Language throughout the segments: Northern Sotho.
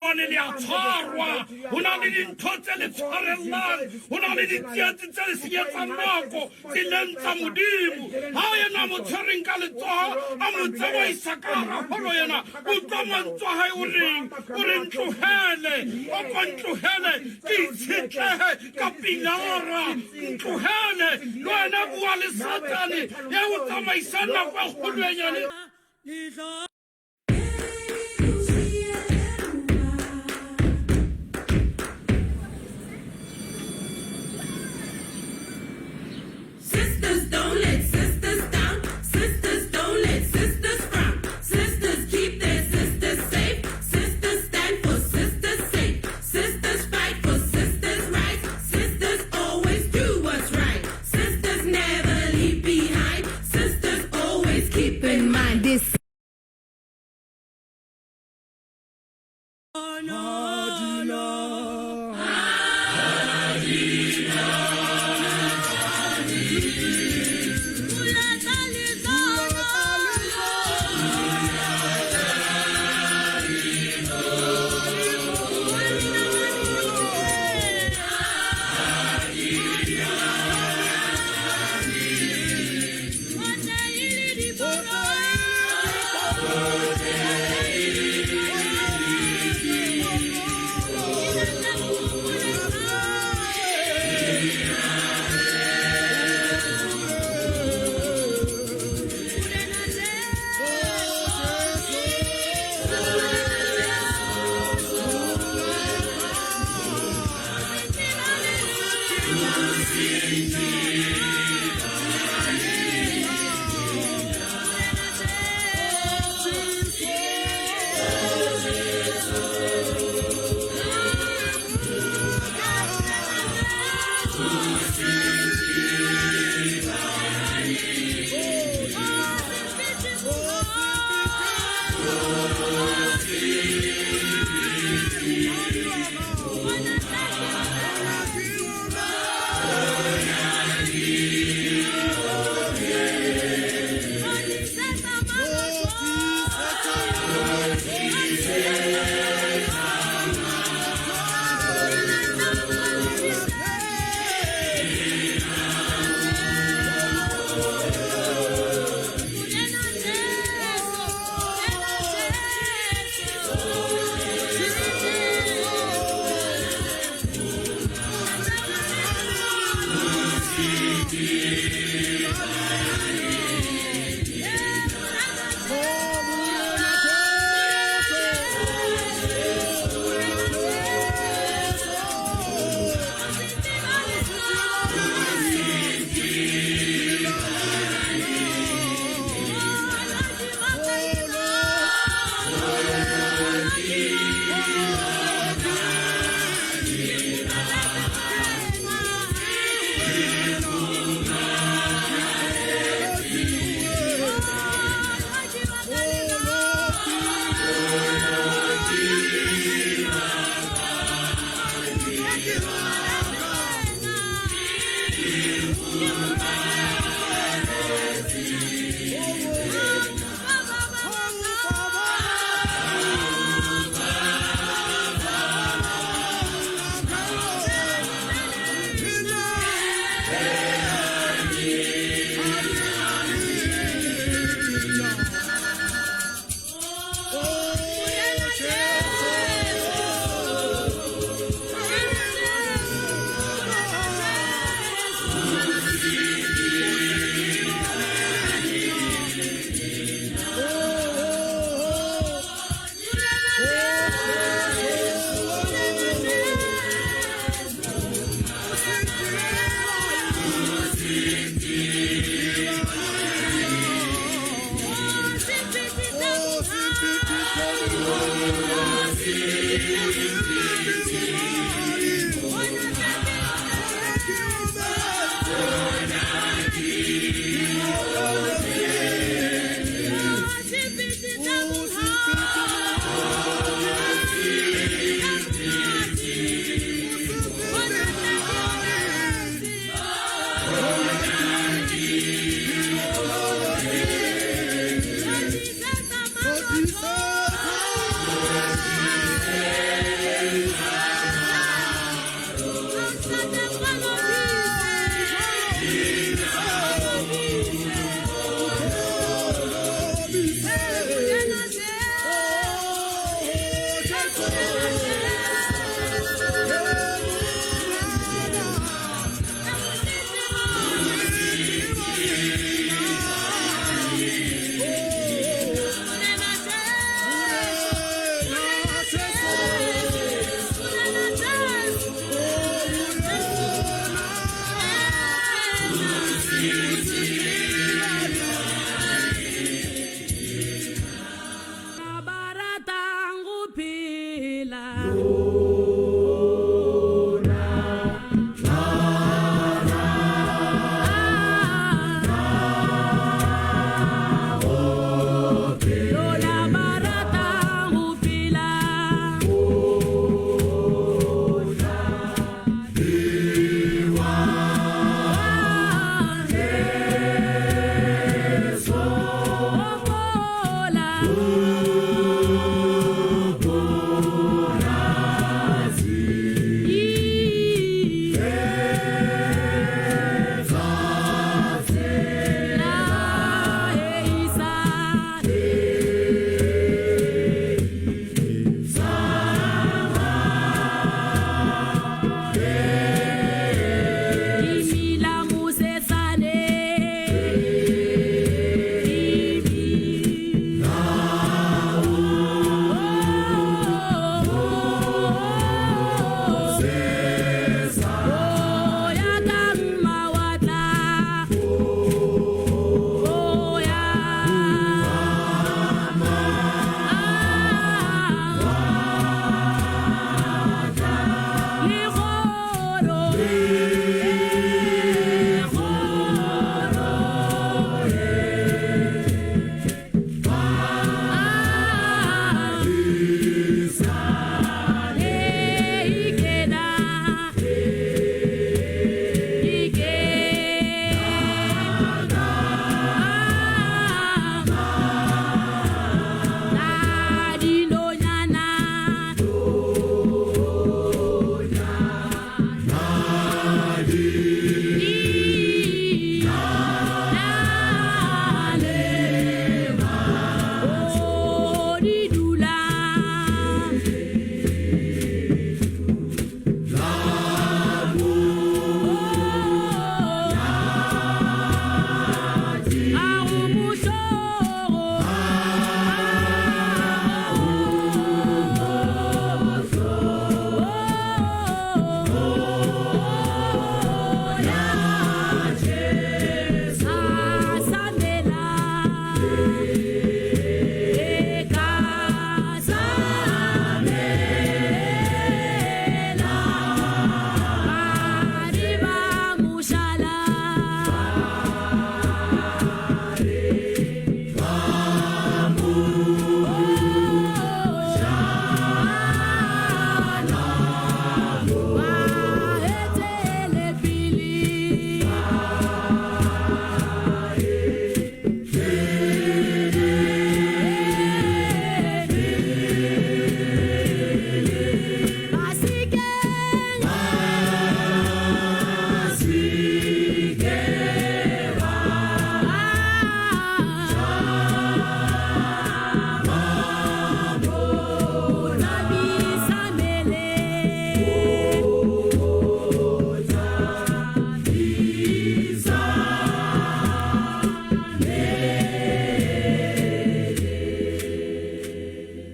Gobane le a tshwarwa, go na le dintho tse le tshwarellang, go na le ditsietsi tse le senyetsang nako tseleng tsa Modimo. Ha yena a mo tshwereng ka letsogo, a mo tsamaisa ka gara holo yena, utlwa mantswe a hae o reng, o re ntlogele, o ko ntlogele ke itshetlege ka pilara, ntlogele. Le wena bua le Satane ya o tsamaisang nako e kgolo e nyane. Sisters don't let sisters down. Sisters don't let sisters frown. Sisters keep their sisters safe. Sisters stand for sisters' sake. Sisters fight for sisters' rights. Sisters always do what's right. Sisters never leave behind. Sisters always keep in mind this.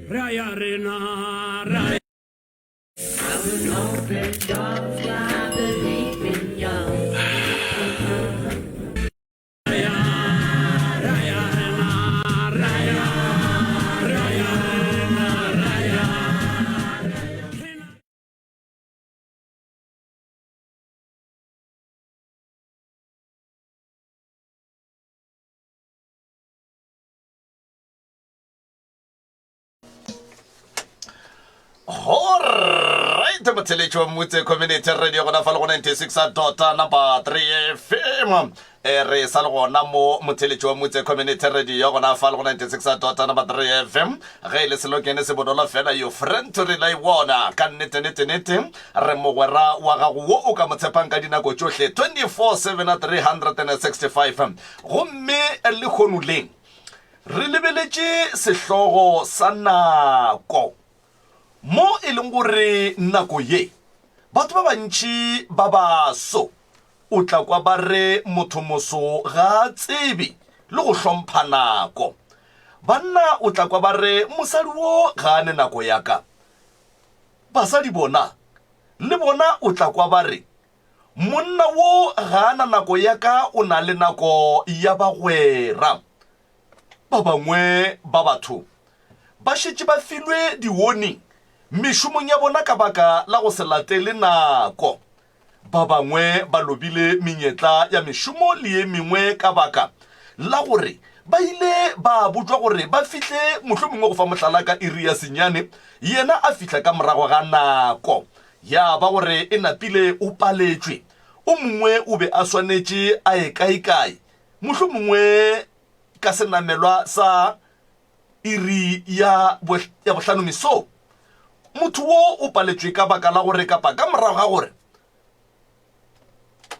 Re a ya rena re a Alright, motheletši wa Mmutse Community Radio gona fa le go 96 dot number 3 FM. E re sa le gona mo motheletši wa Mmutse Community Radio gona fa le go 96 dot number 3 FM. Ge e le selokene se bonolo fela your friend to rely wona ka nnete nete nete re mogwera wa gago wo o ka mo tshepang ka dinako tšohle 24/7 365 gomme lehono le Re lebeletše sehlogo sa nako. Mo leng gore nako ye batho ba bantši ba baso o tla kwa ba re mothomoso ga a tsebe le go hlompha nako. Banna o tla kwa ba re mosadi wo ga a ne nako ya ka. Basadi bona le bona o tla kwa ba re monna wo ga a na nako ya ka o na le nako ya bagwera. Ba bangwe ba batho ba šetše ba filwe di-warning mešomong ya bona ka baka la go se latele nako. Ba bangwe ba lobile menyetla ya mešomo le ye mengwe ka baka la gore ba ile ba botšwa gore ba fihle mohlomongwe go fa mohlala ka iri ya senyane, yena a fihla ka morago ga nako ya ba gore e napile o paletšwe. O mongwe o be a swanetše a ye kaekae, mohlomongwe ka senamelwa sa iri ya ya bohlano mesong. Motho wo o paletšwe ka baka la gore kapa ka morago ga gore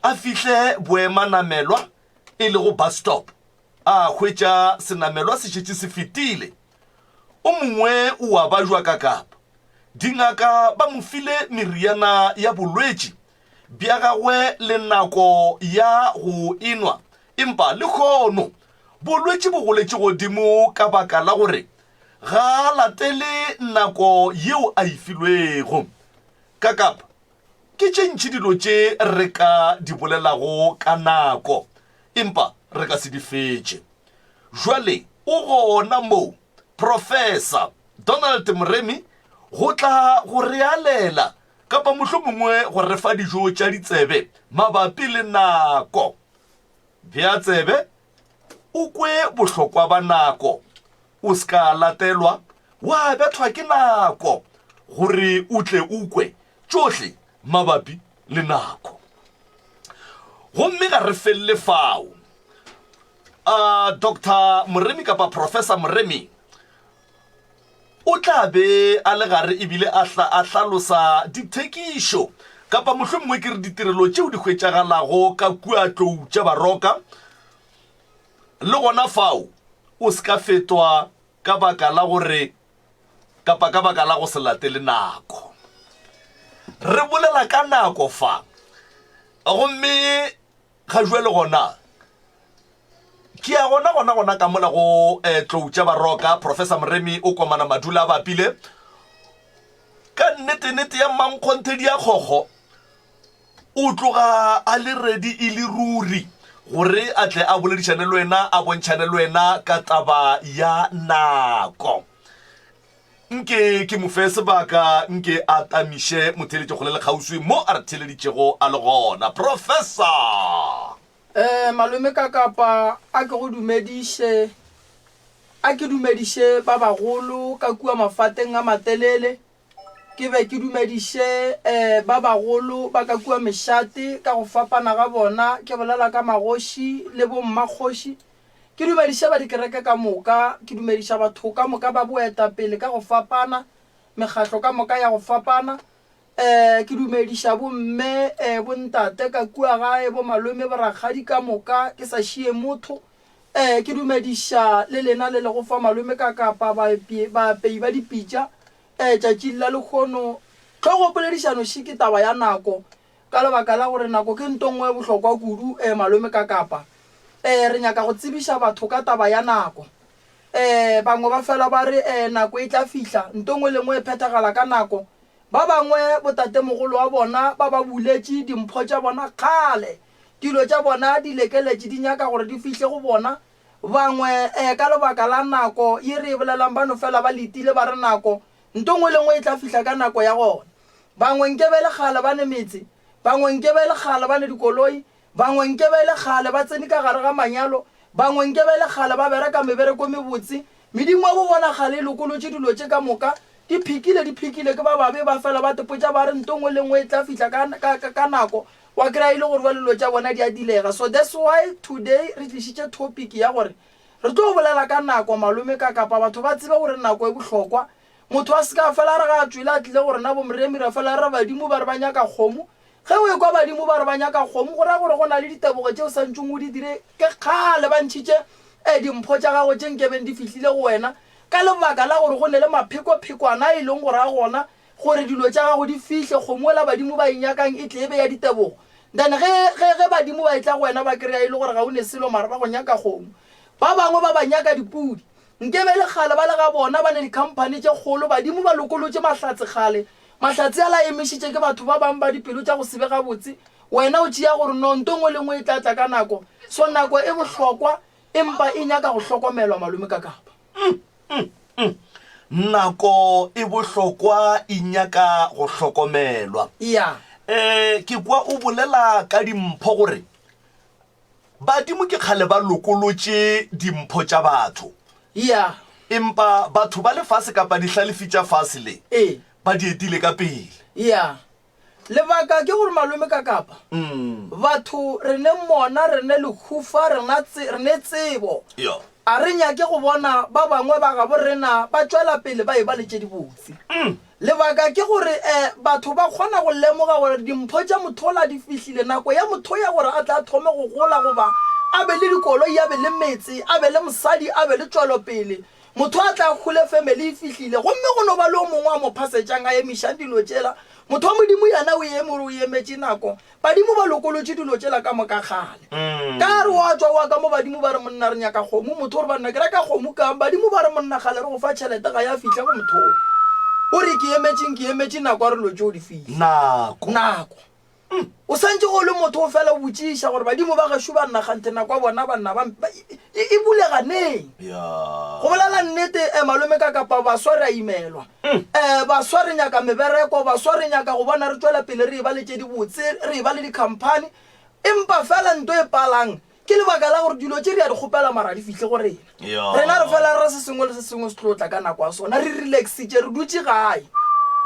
a fihle boemanamelwa e lego bus stop, a hwetša senamelwa se šetše se fetile. O mongwe o a bajwa ka kapa dingaka ba mo file meriana ya bolwetši bja gagwe le nako ya go enwa, empa lehono bolwetši bo goletše godimo ka baka la gore ga a latele nako yeo a e filwego. Ka kapa, ke tše ntši dilo tše re ka di bolelago ka nako, empa re ka se di fetše. Jwale o gona moo Profesa Donald Moremi go tla go re alela kapa mohlomongwe go re fa dijo tša ditsebe mabapi le nako. Bea tsebe o kwe bohlokwa ba nako, o se ka latelwa wa bethwa ke nako gore o tle o kwe tšohle mabapi le nako. Gomme ga re felele fao. Uh, Doctor Moremi kapa Professor Moremi o tla be a le gare ebile a hla a hlalosa dithekišo kapa mohlomongwe ke re ditirelo tšeo di hwetšagalago ka kua tlou tša Baroka. Le gona fao o se ka fetwa ka baka la gore kapa ka baka la go se latele nako. Re bolela ka nako fa gomme Ga jwale gona ke ya gona gona gona ka mola go eh, tlou tša baroka Professor Moremi o komana madula a bapile ka nnete-nnete ya mmankgonthe di ya kgokgo o tloga a le ready e le ruri gore a tle a boledišane le wena a bontšhane le wena ka taba ya nako. Nke ke mo fe sebaka, nke a tamiše motheeletši kgole le kgauswi mo a re theeleditšego a le gona. Professor! Eh, malome Kakapa, a ke go dumediše, a ke dumediše ba bagolo ka kua mafateng a matelele, ke be ke dumediše eh, ba bagolo ba ka kua mešate ka go fapana ga bona, ke bolela ka magoši le bommakgoši. Ke dumediša ba dikereke ka moka, ke dumediša batho ka moka ba boetapele ka go fapana, mekgatlo ka moka ya go fapana. Um ke dumediša bomme, um bontate ka kua gae, bomalome, borakgadi ka moka, ke sa šie motho. Um ke dumediša le lena le lego fa malome ka kapa baapei ba dipitša. Um tšatšing la lehono, hlogopoledišano še ke taba ya nako. Ka lebaka la gore nako ke nto nngwe e bohlokwa kudu, ee, malome ka kapa. Ee, re nyaka go tsebiša batho ka taba ya nako. Ee, bangwe ba fela ba re, Ee, nako e tla fihla. Nto nngwe le nngwe e phethagala ka nako. Ba bangwe botatemogolo wa bona ba ba buletše dimpho tša bona kgale. Dilo tša bona di lekeletše di nyaka gore di fihle go bona. Bangwe, ee, ka lebaka la nako ye re e bolelang ba no fela ba letile ba re nako Nto nngwe le nngwe e tla fihla ka nako ya gona. Bangwe nke be e le kgale ba ne metse, bangwe nke be e le kgale ba ne dikoloi, bangwe nke be e le kgale ba tsene ka gare ga manyalo, bangwe nke be e le kgale ba bereka mebereko mebotse. Medimo ya bo bona kgale e lokolotše dilo tše ka moka, di phikile, di phikile ke ba babe, ba fela ba tepotša ba re nto nngwe le nngwe e tla fihla ka, ka, ka, ka nako, wa kry-a e le gore bjale dilo tša bona di a dilega. So that's why today re tlišitše topic ya gore Re tlo bolela ka nako, malome ka kapa batho ba tsebe gore nako e bohlokwa. Motho a se ka fela a re ga a tšwele a tlile go rena bomremi ra fela re re badimo ba re ba nyaka kgomo. Ge o ekwa badimo ba re ba nyaka kgomo go ra gore go na le ditebogo tše o santšeng o di dire ke kgale ba ntšhitše eh dimpho tša gago tše nkebeng di fihlile go wena ka lebaka la gore go ne le maphekophekwana a e leng gore a gona. gore dilo tša gago di fihle, kgomo ela badimo ba e nyakang e tle e be ya ditebogo. Then ge, ge, ge badimo ba etla go wena ba kry-a e le gore ga o ne selo mara ba go nyaka kgomo. Ba bangwe ba ba nyaka dipudi. Nke be le kgale ba le ga bona ba ne dikhamphani tše kgolo, badimo ba lokolotše mahlatse kgale. Mahlatse ala a emišitše ke batho ba bang ba dipelo tša go se be gabotse. Wena o tšea gore no nto ngwe le ngwe e tla tla ka nako. So nako e bohlokwa empa e nyaka go hlokomelwa malome Kakapa. Nako e bohlokwa e nyaka go hlokomelwa. Ya. Um ke kwa o bolela ka dimpho gore badimo ke kgale ba lokolotše dimpho tša batho. Ya. Empa batho ba lefase kapa dihlalefi tša fase le Ee. ba di etile ka pele. Ya. Lebaka ke gore malome ka kapa batho re ne mona, re ne lehufa, re na tse, re ne tsebo. A re nyake go bona ba bangwe ba gabo rena ba tšwela pele ba eba le tše dibotse. Lebaka ke gore eh, batho ba kgona go lemoga gore dimpho tša mothola di fihlile, nako ya motho ya gore a tle a thome go gola goba a be le dikoloi, a be le metse, a be le mosadi, a be le tšwelopele. Motho a tla hwile family e fihlile gomme go no ba le o mongwe a mo phasetšang a emišang dilo tšela. Motho wa Modimo yena o eme o re o emetše nako. Badimo ba lokolotše dilo tšela ka moka kgale. Ka re wa tšwa wa ka mo badimo ba re monna re nyaka kgomo, motho o re banna ke reka kgomo kang? Badimo ba re monna kgale re go fa tšhelete ga ya fihla go motho o. O re ke emetšeng ke emetše nako a re lo tšeo di fihle. Nako. Nako. O santše o le motho o fela o botšiša gore badimo ba gešo ba nna kganthe nako ya bona banna ba e, e bulega neng? Go bolela nnete eh, malome ka kapa baswa re a imelwa. Eh, baswa re nyaka mebereko, baswa re nyaka go bona re tšwela pele re eba le tše dibotse, re eba le dikhamphani. Empa fela nto e palang Ke lebaka la gore dilo tše re a di kgopela mara di fihle go rena. Rena re fela re re se sengwe le se sengwe se tlo tla ka nako ya sona. Re relaxitše, re dutše gae.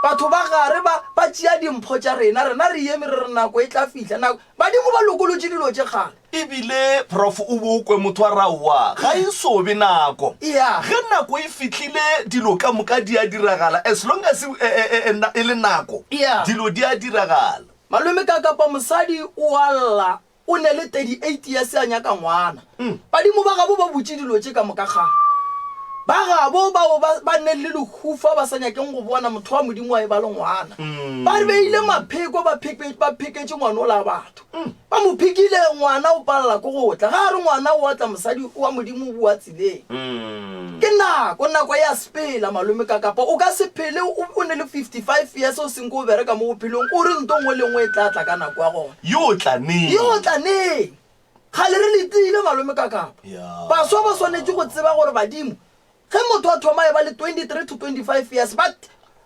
Batho ba gare ba ba tšea dimpho tša rena, rena re eme re re nako e tla fihla. Nako, badimo ba lokolotše dilo tše kgale. Ebile Prof o bo o kwe motho a re aowa ga e so be nako. Yeah. Ge nako e fihlile dilo ka moka di a diragala as long as e le nako Yeah. dilo di a diragala. Malome ka kapa mosadi o a lla O ne le 38 years a nyaka ngwana. Badimo ba gabo ba butše dilo tše ka moka kgale. Ba gabo bao ba, ba neng le lehufa ba sa nyakeng go bona motho wa Modimo a eba le ngwana. Ba beile mapheko ba pheke, ba pheketše ngwana ola batho. Ba mo phekile ngwana o palela ke go tla. Ga a re ngwana o a tla mosadi wa Modimo o boa tseleng. Ke nako, nako ya sepela malome ka kapa o ka se phele o, o ne le 55 years o senke o bereka mo bophelong o re nto nngwe le nngwe e tla tla ka nako ya gona. Yo tla neng? Yo tla neng? Kgale re letile malome ka kapa. Ya. Baswa ba swanetše go tseba gore badimo ge motho a thoma e ba le 23 to 25 years ba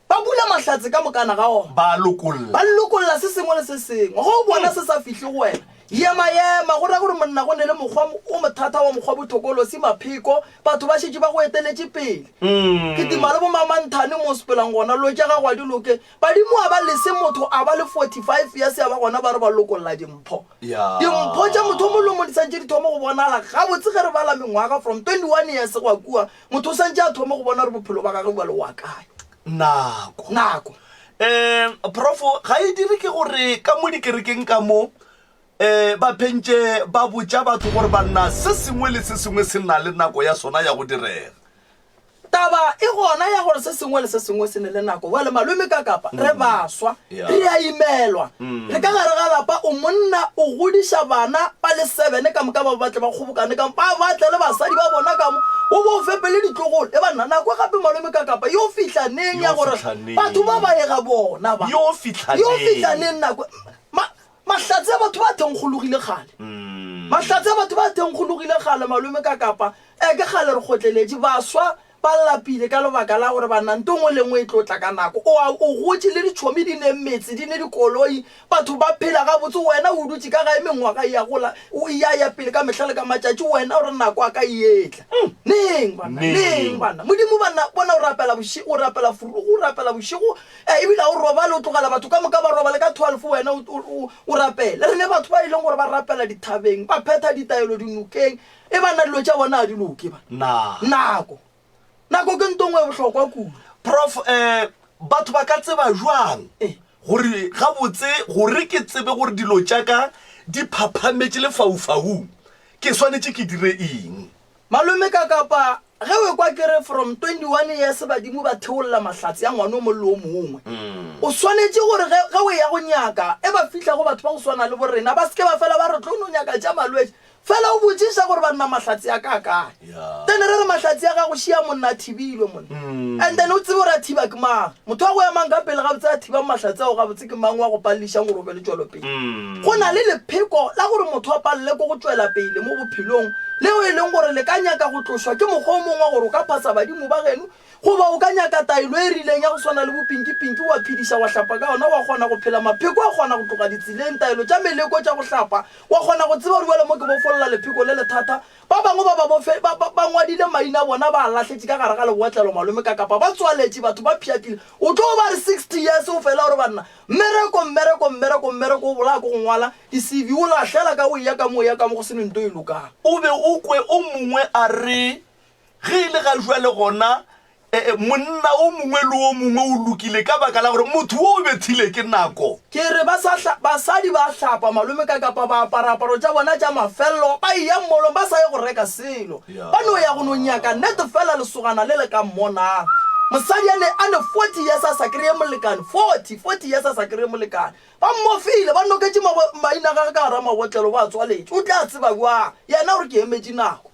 ba bula mahlatse ka mokana ga ona. Ba lokolla. Ba lokolla se sengwe le se sengwe. Ge o bona se sa fihle go wena, yema yema. Go ra gore monna go ne le mokgwa o mothata wa mokgwa bothokolosi, mapheko, batho ba šetše ba go eteletše pele. Kitima le bomamanthane mo o sepelang gona, lo tša gago a di loke. Badimo a ba lese motho a ba le 45 years ya ba gona ba re ba lokolla dimpho. Ya. Dimpho tša motho o mongwe le o mongwe di santše di thoma go bonala gabotse ge re bala mengwaga from 21 years go ya kua, motho o santše a thoma go bona gore bophelo ba gagwe bjale wa kae. Nako. Nako. Um Prof ga e dire ke gore ka mo dikerekeng ka mo um ba phentše ba botša batho gore banna se sengwe le se sengwe se na le nako ya sona ya go direga. Taba e gona ya gore se sengwe le se sengwe se ne le nako. Bjale malome ka kapa re baswa, Yeah. re a imelwa. Re ka gare ga lapa, o monna o godiša bana ba le seven ka moka ba batle ba kgobokane ka mo, ba batle le basadi ba bona ka mo, o bo o fepe le ditlogolo. E banna, nako gape malome ka kapa yo fihla neng ya Yo gore fihla neng? batho ba ba ye ga bona ba? Yo fihla Yo neng? fihla neng nako? Ma, mahlatse a batho ba thenkgologile kgale. Mahlatse a batho ba thenkgologile kgale malome ka kapa. E, ke kgale re kgotleletše. Baswa ba lapile ka lebaka la gore banna nto nngwe le nngwe e tlo tla ka nako. O a, o gotše le ditšhomi di ne metse, di ne dikoloi, batho ba phela gabotse, wena o dutše ka gae mengwaga e ya gola, o e ya ya pele ka mehla le ka matšatši, wena o re nako ya ka e etla. Neng, banna? Neng? Neng, banna? Modimo, banna, bona o rapela bošego, o rapela furugo, o rapela bošego, e, ebile ga o robale, o tlogela batho ka moka ba robale ka 12, wena o, o, o, o rapele. Re ne batho ba e leng gore ba rapela dithabeng, ba phetha ditaelo dinokeng, E banna dilo tša bona ga di loke ba. Na. Nako. Nako ke nto nngwe e bohlokwa kudu. Prof, eh, batho ba ka tseba jwang Eh. gore gabotse gore ke tsebe gore dilo tša ka di phaphametše lefaufaung, ke swanetše ke dire eng? Malome ka kapa. Ge o ekwa ke re from 21 years badimo ba theolla mahlatse a ngwana o mong le o mongwe. O swanetše gore ge, ge o eya go nyaka, e ba fihla go batho ba go swana le bo rena, ba se ke ba fela ba re tlo no nyaka tša malwetši. Fela o botšiša gore banna mahlatse a ka a kae. Then re re mahlatse a gago šia monna a thibilwe monna. And then o tsebe gore a thiba ke mang. Motho wa go emang ka pele gabotse a thibang mahlatse ao gabotse ke mang wa go palelišang gore o be le tšwelopele. Go na le lepheko la gore motho a palele ke go tšwela pele mo bophelong leo e leng gore le ka nyaka go tlošwa ke mokgwa o mongwe wa gore o ka phasa badimo ba geno goba o ka nyaka taelo e rileng ya go swana le bopinki-pinki wa phediša wa hlapa ka yona wa kgona go phela mapheko a kgona go tloga ditseleng taelo tša meleko tša go hlapa wa kgona go tseba gore bjale mo ke bofolla lepheko le lethata Ba bangwe ba ba bofe, ba, ba, ba ngwadile maina a bona ba a lahletše ka gare ga lebotlelo, malome ka kapa ba tswaletše, batho ba pšhatlile. O tlo ba re 60 years o fela o re banna, mmereko, mmereko, mmereko, mmereko o bolaya ke go ngwala di-CV, o lahlela ka o eya ka mo, o eya ka mo, go se ne nto e lokang. O be o kwe o mongwe a re, Ge e le ga jwale gona, E, monna o mongwe le o mongwe o lokile ka baka la gore motho wo o bethile ke nako. Ke re ba sa hla, basadi ba hlapa, malome ka kapa ba apara aparo tša bona tša mafello, ba eya mmolong ba sa ye go reka selo. Ba no ya go no nyaka nnete fela lesogana le le ka mmonang. Mosadi a ne, a ne 40 years a sa kreye molekane, 40, 40 years a sa kreye molekane. Ba mmofile, ba noketše mabo, maina a gagwe ka gara mabotlelo, ba a tswaletše. O tla tseba bjang yena gore ke emetše nako?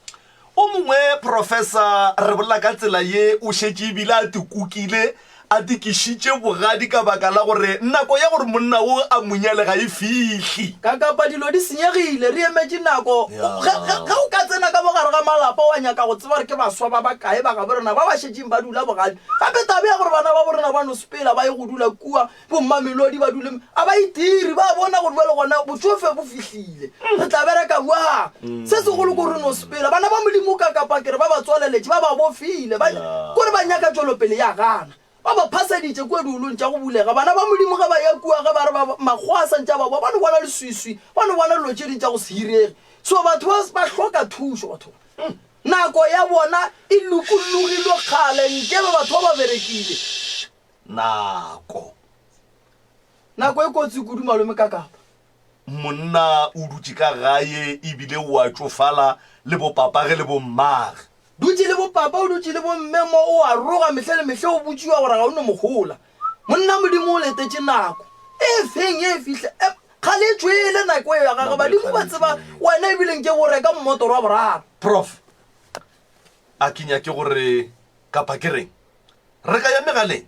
O mongwe professor re bolela ka tsela ye o šetše ebile a tikukile a tikišitše bogadi ka baka la gore nako ya gore monna wo a mo nyale ga e fihli. Ka kapa dilo di senyegile, re emetše nako. Ge, ge, ge o ka tsena ka mo gare ga malapa wa nyaka go tseba gore ke baswa ba bakae ba gabo rena ba ba šetšeng ba dula bogadi. Gape taba ya gore bana babo rena ba no sepela ba ye go dula kua Bommamelodi ba dule, a ba itire, ba bona gore bjale gona botšofe bo fihlile, re tla bereka bjang? Se segolo ke gore re no sepela. Bana ba Modimo ka kapa ke re ba ba tswaleletše, ba ba bofile, ba kore ba nyaka tšwelopele ya gana. Ba ba phaseditše kua diholong tša go bulega. Bana ba Modimo ge ba ya kua, ge ba re ba makgowa a sa ntše a ba boa, ba no bona leswiswi, ba no bona dilo tše ding tša go se hirege. So batho ba ba hloka thušo batho ba. Nako ya bona e lokologilwe kgale, nkebe batho ba ba berekile. Nako. Nako e kotsi kudu, Malome Kakapa. Monna o dutše ka gae ebile o a tšofala le bopapage le bommage. Dutše le bopapa, o dutše le bomme mo o a roga mehle le mehle o botšiwa gore ga o no mo hola. Monna Modimo o letetše nako e feng e fihle. E, kgale e tšwele nako eo ya gagwe, badimo ba tseba wena ebile nke o reka mmotoro wa boraro. Prof. A ke nyake gore kapa ke reng? Re ka ya megaleng.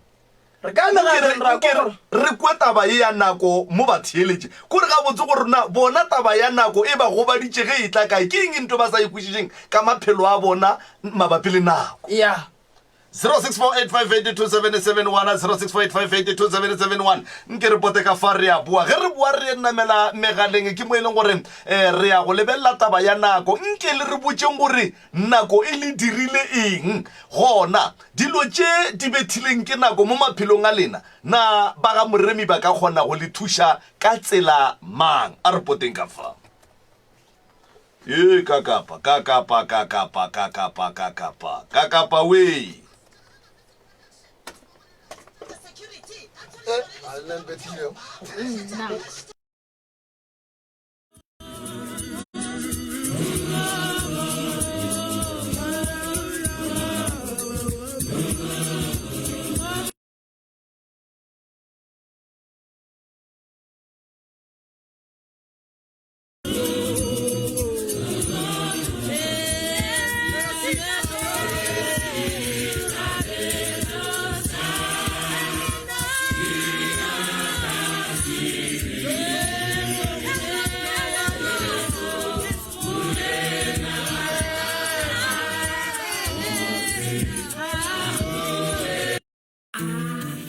Re ka ya megaleng ra kwa gore. Re kwe taba ye ya nako mo ba theeletše. Kore gabotse gore na bona taba ya nako e ba gobaditše ge e tla kae. Ke eng ntho ba sa e kwešišeng ka maphelo a bona mabapi le nako? Ya. 0648582771 0648582771 nke re pote ka fa re a boa ge re boa re namela megaleng ke mo e leng gore um re ya go lebelela taba ya nako nke le re botšeng gore Nako e le dirile eng? Gona, dilo tše di bethileng ke nako mo maphelong a lena, na ba ga Moremi ba ka kgona go le thuša ka tsela mang? A re poteng ka fa. Ee, ka kapa, ka kapa, ka kapa, ka kapa, ka kapa, ka kapa wee. Eh, a le nna mpethile.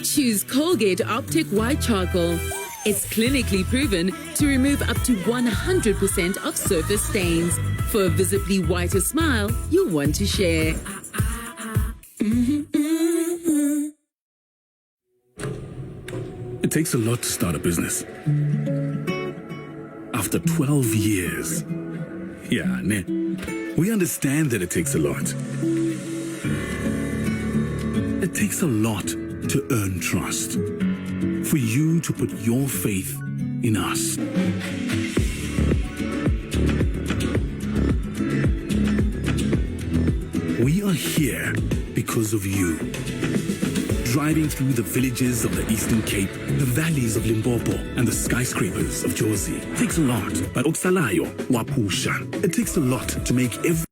Choose Colgate Optic White Charcoal. It's clinically proven to remove up to 100% of surface stains for a visibly whiter smile you'll want to share. It takes a lot to start a business. After 12 years, yeah, ne, we understand that it takes a lot. It takes a lot to earn trust. For you to put your faith in us. We are are here because of you. Driving through the villages of the Eastern Cape, the valleys of Limpopo, and the skyscrapers of Jozi. Takes a lot, but oksalayo wapusha. It takes a lot to make every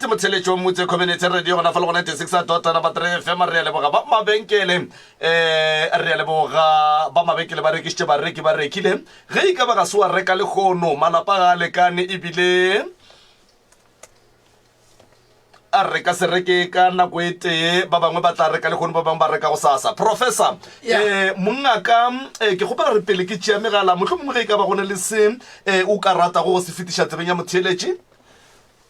Motheletšo Motse Community Radio gona fa le go 96 dot number 3 FM re a leboga ba mabenkele um re a leboga ba mabenkele ba rekišitše bareki ba rekile ge e ka ba ga se wa reka lehono malapa ga a lekane ebile a re ka se reke ka nako e tee ba bangwe ba tla reka lehono ba bangwe ba reka go sasa professor Yeah. um mongaka um ke kgopela re pele ke tšea megala motlho mongwe ge e ka ba go ne le se um o ka ratago go se fetiša tsebeng ya motheeletši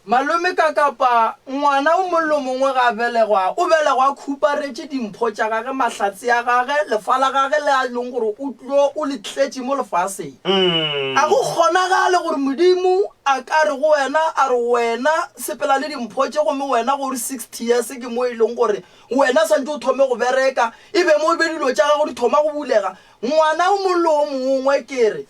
Malome ka kapa ngwana o mong le o mongwe ga a belegwa, o belegwa a khuparetše dimpho tša gage, mahlatse a gage, lefa la gage le a leng gore o tlo o le tletše mo lefaseng. A go kgonagale gore Modimo a ka re go wena, a re wena sepela le dimpho tše gomme wena go re 60 years ke mo e leng gore wena swantše o thome go bereka, e be mo e be dilo tša gago di thoma go bulega. Ngwana o mong le o mongwe ke re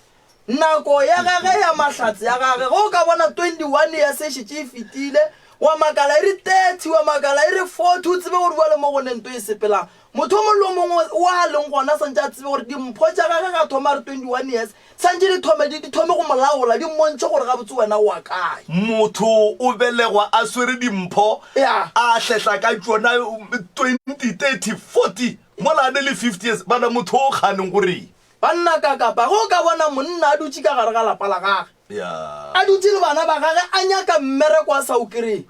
Nako ya gage ya mahlatse ya gage, ge o ka bona 21 years e šetše e fetile, wa makala e re 30, wa makala e re 40, o tsebe gore bjale mo go ne nto e sepelang. Motho o mongwe le o mongwe wa a leng gona santše a tsebe gore dimpho tša gage ge a thoma a re 21 years, santše di thome di, di thome go mo laola, di mmontšhe gore gabotse wena o wa kae. Motho o belegwa a swere dimpho, Ya. a hlehla ka tšona 20, 30, 40, mola a ne le 50 years. Bana motho o kganeng go reng? Banna ka kapa ge o ka bona monna a dutše ka gare ga lapa la gage, a dutše le bana ba gage a nyaka mmereko a sa o kry-e,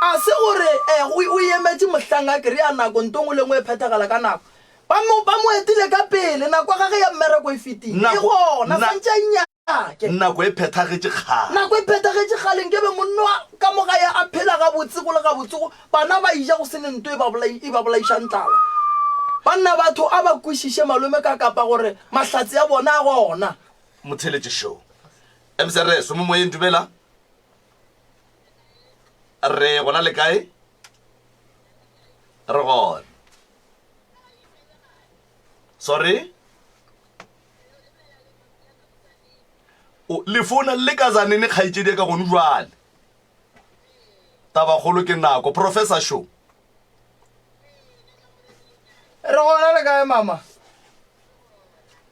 a se gore o emetše mohlang a kry-a nako, nto ngwe le ngwe e phethagala ka nako. Ba mo, ba mo etile ka pele, nako ya gage ya mmereko e fetile. E gona, swantše a inyake. Nako e phethagetše kgale. Nako e phethagetše kgale, nkebe monna wa ka mo gae a phela gabotse go le gabotse go, Bana ba eja go se ne nto e ba bolai, e ba bolaišang tlala. Banna batho a ba kwešiše malome ka kapa gore mahlatse a bona a gona. Motheletše show. MCRS, o mo moyeng dumela. Re gona le kae? Re gona. Sorry? O le founa le ka zanene kgaetšedi ya ka gone jwale. Tabakgolo ke nako. Professor Sho. Re gona le kae mama?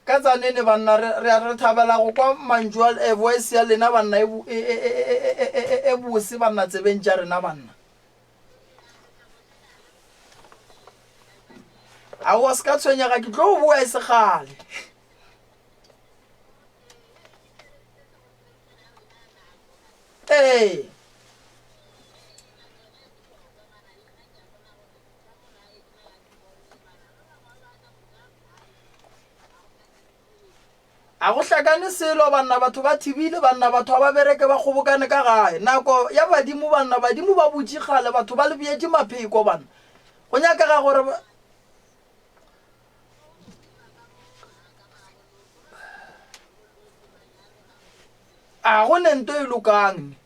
Ka tsanene banna re re re thabela go kwa mantšu a eh, voice ya lena banna e e e e e e e e bose banna tsebeng tša rena banna. Aowa se ka tshwenyega ke tlo boa e se kgale. Ee. A go hlakane selo banna batho ba thibile banna batho ga ba bereke ba kgobokane ka gae nako ya badimo banna badimo ba butše kgale batho ba le beetše mapheko banna go nyakega gore A go ne nto e lokang ne.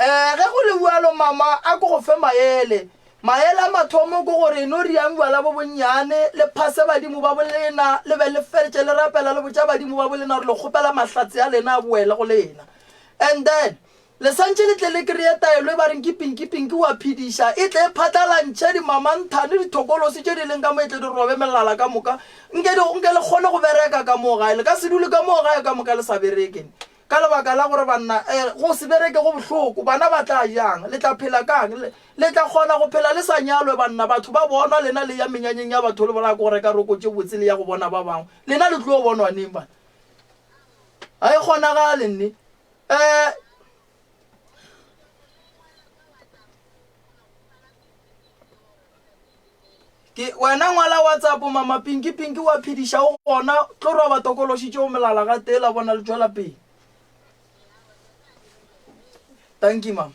Eh, ge go le bjalo mama a ko go fe maele. Maele a mathomo ke gore no riang bjala bo bonnyane, le phase badimo ba bolena, le be le fetše le rapela le botša badimo ba bolena gore le kgopela mahlatse a lena a boele go lena. And then, Le santše le tle le kreye taelo e ba reng ke Pinki Pinki wa phediša, e tle e phatlalantšhe dimamanthane, dithokolosi tše di leng ka mo e tle di robe melala ka moka. Nke di, nke le kgone go bereka ka moo gae. Le ka se dule ka moo gae ka moka le sa bereke. Ka lebaka la gore banna, eh, go se bereke go bohloko. Bana ba tla jang? Le tla phela kang? Le, le tla kgona go phela le sa nyalwe, banna? Batho ba bonwa lena le ya menyanyeng ya batho le bolaya ke go reka roko tše botse le ya go bona ba bangwe. Lena le tlo bonwa neng, banna? Ga e kgonagale, nne. Eh, Ke wena ngwala WhatsApp mama Pinky Pinky wa phediša o gona tlo roba tokološi tšeo melala ga tee la bona le tšwela pele. Thank you mama.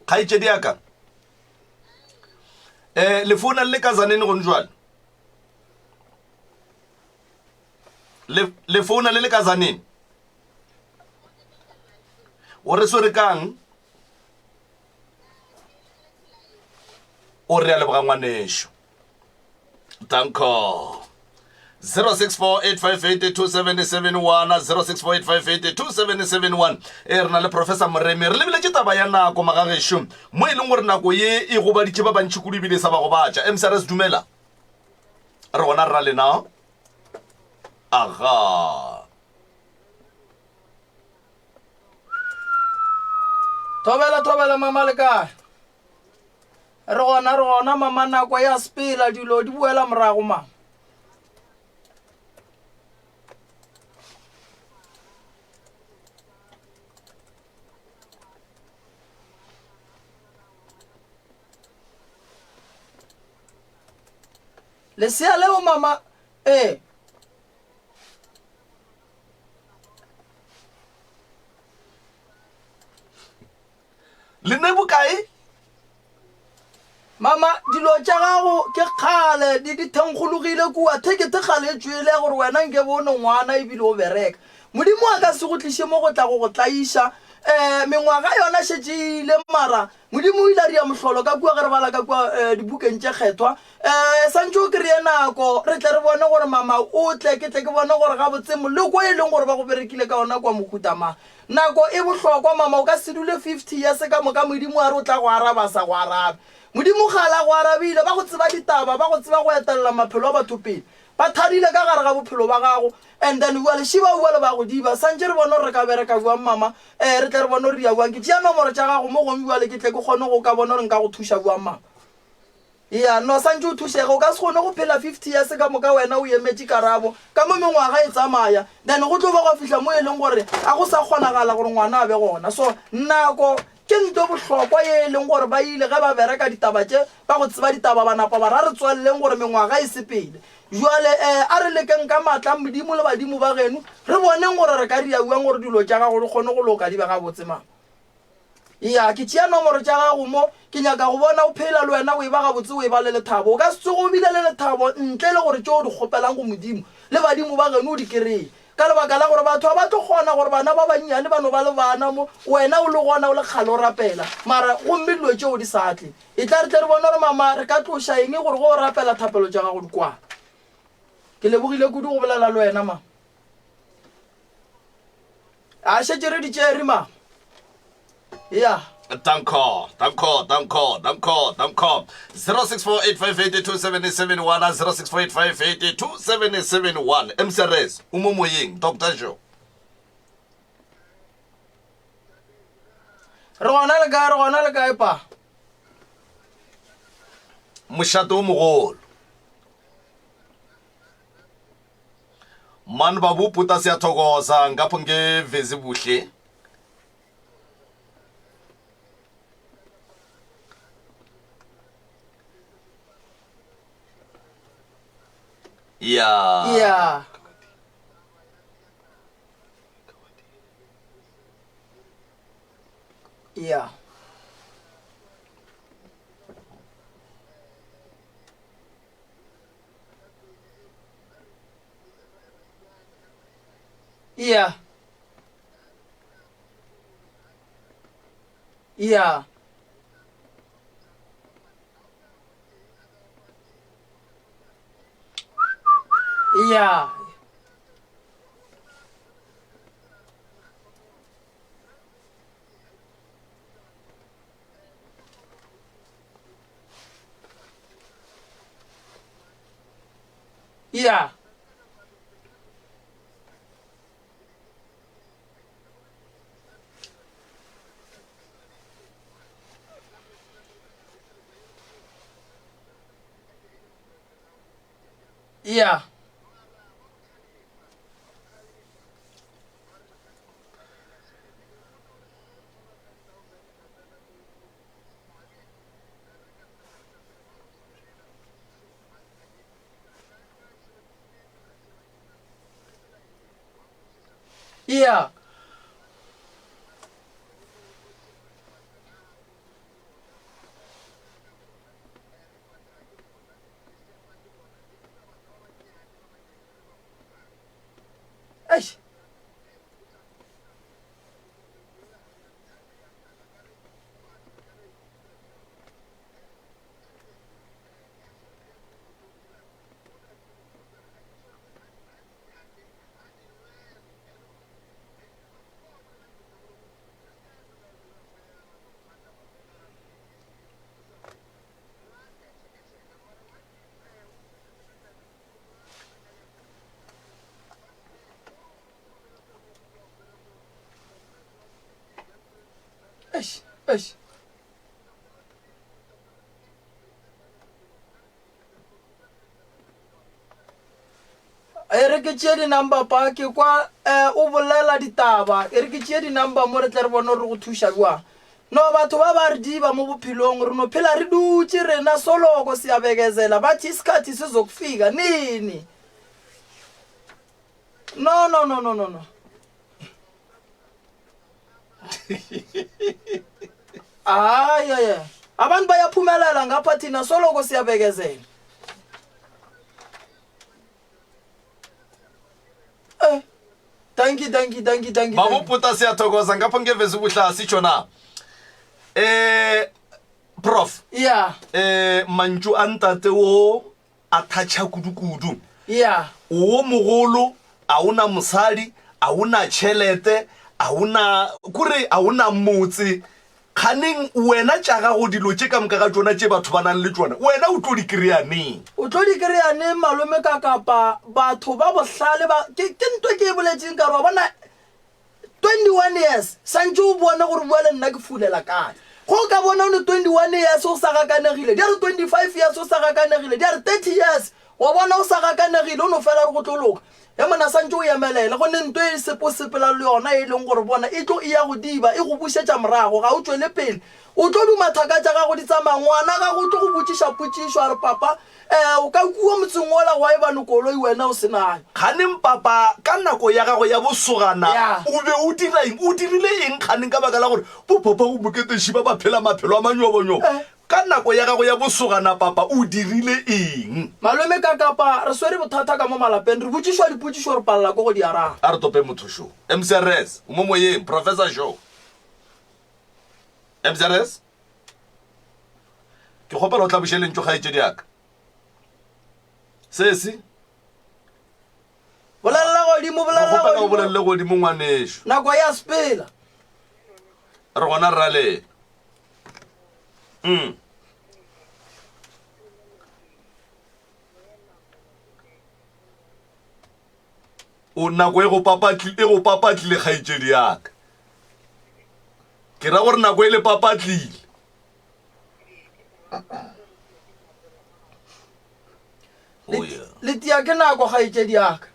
Kgaetšedi ya ka. Eh le founa le ka zaneni gone jwale. Le le founa le le ka zaneni. O re swere kang? O re a leboga ngwanešo. Danko. 0648582771 0648582771 e re na le professor Moremi re lebeletše taba ya nako magagešo mo e leng gore nako ye e gobaditše ba bantši kudu ebile e sa ba gobatša mcrs dumela re gona re na lena aga Thobela thobela mama le kae? Re gona re gona mama nako ya sepela dilo di boela morago mama. Lesea leo mama ee. Le ne bokae? Mama, dilo tša gago ke kgale di di thenkgologile kua, thekethe kgale e tšwele ya gore wena nke be o ne ngwana ebile o bereka. Modimo a ka se go tliše mo go tla go go tlaiša. Um mengwaga yona šetše e ile mara Modimo o ile a dira mohlolo ka kua ge re bala ka kua um dibukeng tše kgethwa. Um santše o kry-e nako re tle re bone gore mama o tle, ke tle ke bone gore gabotse moleko e leng gore ba go berekile ka ona kwa mohuta mang. Nako e bohlokwa mama, o ka se dule 50 years ka moka Modimo a re o tla go araba a sa go arabe. Modimo kgale a go arabile, ba go tseba ditaba, ba go tseba go etelela maphelo a batho pele. Ba thadile ka gare ga bophelo ba gago and then ua lešiba ua le ba go diba. Santše re bone gore re ka bereka bjang mama, eh re tle re bone gore re ya bjang. Ke tšea nomoro tša gago mo gongwe bjale ke tle ke kgone go ka bona gore nka go thuša bjang mama. Ya no santše o thušege, o ka se kgone go phela 50 years ka moka wena o emetše karabo. Ka mo mengwaga e tsamaya then go tlo ba gwa fihla mo e leng gore a go sa kgonagala gore ngwana a be gona. So nako Ke nto bohlokwa ye e leng gore ba ile ge ba bereka ditaba tše, ba go tseba ditaba ba napa ba ra re tswelleng gore mengwaga e sepele. Bjale eh, a re lekeng ka maatla a Modimo le badimo ba geno, re boneng gore re ka ria bjang gore dilo tša gago di kgone go loka di be gabotse. Mama. Ya, ke tšea nomoro tša gago mo, ke nyaka go bona o phela le wena o eba gabotse o eba le lethabo. O ka se tsoge o bile le lethabo ntle le gore tše o di kgopelang go Modimo le badimo ba geno o di kereye. Ka lebaka la gore batho ga ba tlo kgona gore bana ba bannyane ba no ba le bana mo, wena o le gona o le kgale o rapela, mara gomme dilo tšeo di sa tle. Etla re tle re bone gore mama re ka tloša eng gore ge o rapela thapelo tša gago di kwane. Ke lebogile kudu go bolela le wena mama. A šetše re di tšere mama. Ya. Danko, danko, danko, danko, danko. 0648582771 0648582771 MCRS o mo moyeng Dr. Joe. Re gona le kae, re gona le kae pa? Mošate o mogolo. Man babu puta siyathokoza ngapho ngevezi buhle. Ya. Ya. Ya. Ya. Ya. Ya. Ya. Ya. Yeah. Eish. Eish, eish. E re ke tšee di-number pa ke kwa um o bolela ditaba e re ke tšee di-number mo re tle re bone gore re go thuša bjang no batho ba ba re diba mo bophelong re no phela re dutše rena soloko siyabekezela bathi isikhathi sizokufika nini no no no no no no hayi hayi abantu bayaphumelela ngapha thina soloko siyabekezela Eh, thank you thank you thank you thank you thank you. Babopota siyathokoza ngapha ngevezi ubuhla sitsho na. Eh prof yeah eh mantšu a ntate wo a thatšha kudu-kudu. Yeah. O wo mogolo, a o na mosadi, a o na tšhelete, a o na, kore a o na motse. Kganeng wena tša gago dilo tše ka moka ga tšona tše batho ba nang le tšona, wena o tlo di kry-a neng? O tlo di kry-a neng malome ka kapa batho ba bohlale ba, ke, ke nto ke e boletšeng ka re wa bona, 21 years santše o bone gore bua le nna ke fulela kae go o ka bona o ne 21 years o sa gakanegile di a re 25 years o sa gakanegile di a re 30 years wa bona o sa gakanegile o no fela re go tlo loka e mona santše o emelele go ne nto e sepo sepela le yona e leng gore bona e tlo e ya go diba e go bušetša morago ga o tšwele pele o tlo duma thaka tša gago di tsamaya ngwana gago o tlo go botšiša potšišo a re papa Ee, o ka kua motseng wola gwa eba le koloi wena o se nayo. Kganeng papa, ka nako ya gago ya bosogana Ya. o be o dira eng? O dirile eng kganeng ka baka la gore bopapa go Moketeši ba ba phela maphelo a manyobonyobo? Eh. Ka nako ya gago ya bosogana papa o dirile eng? Malome ka kapa re swere bothata ka mo malapeng, re botšišwa dipotšišo re palela ke go di araba. A re tope motho šo. MCRS, o mo moyeng, Professor šo. MCRS? Ke kgopela o tlaboše lentšu kgaetšedi ya ka. Sesi. Bolelela godimo, bolelela godimo. Kgopela o bolelele godimo ngwanešo. Nako ya sepela. Re gona rraleng. Mm. O nako e go papatli e go papatlile kgaetšedi ya ka. Ke ra gore nako e le papatlile. Oh, yeah. Le tia ke nako kgaetšedi ya ka.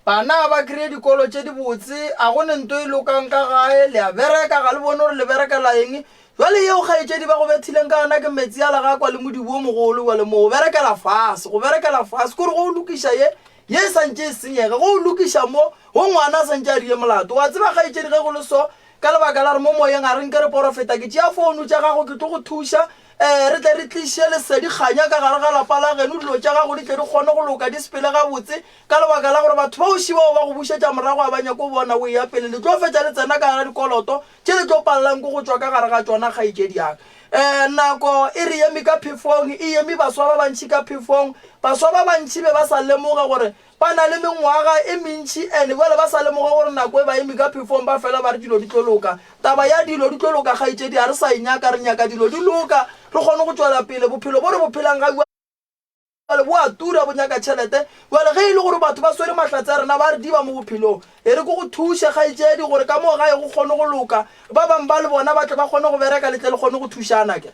Bana ba kry-e dikolo tše dibotse, a go ne nto e lokang ka gae, le a bereka, ga le bone gore le berekela eng. Jwale yeo kgaetšedi ba go bethileng ka yona ke metsi a legakwa le modibo o mogolo, jwale mo go berekela fase, go berekela fase, kore go o lokiša ye, ye e santše e senyege, go o lokiša mo, go ngwana a santše a rile molato. Wa tseba kgaetšedi ge go le so, ka lebaka la re mo moyeng a re nke re porofeta, ke tšea founu tša gago ke tlo go thuša, Ee, re tle re tliše lesedi kganya ka gare ga lapa la geno, dilo tša gago di tle di kgone go loka, di sepele gabotse, ka lebaka la gore batho ba oši bao ba go bušetša morago ga ba nyake go bona o eya pele. Le tlo fetša le tsena ka gara dikoloto tše le tlo palelang ke go tšwa ka gare ga tšona, kgaetšedi ya ka. Ee, nako e re eme ka phefong, e eme baswa ba bantši ka phefong. Baswa ba bantši be ba sa lemoge gore Ba na le mengwaga e mentši and bjale ba sa lemoga gore nako e ba eme ka phefong ba fela ba re dilo di tlo loka. Taba ya dilo di tlo loka kgaetšedi ga re sa e nyaka, re nyaka dilo di loka re kgone go tšwela pele. Bophelo bo re bo phelang ga bjale bo a tura bo nyaka tšhelete. Bjale ge e le gore batho ba swere mahlatse a rena ba re diba mo bophelong, e re ke go thuše kgaetšedi gore ka moo gae go kgone go loka, ba bangwe ba le bona ba tle ba kgone go bereka le tle le kgone go thušana. Ke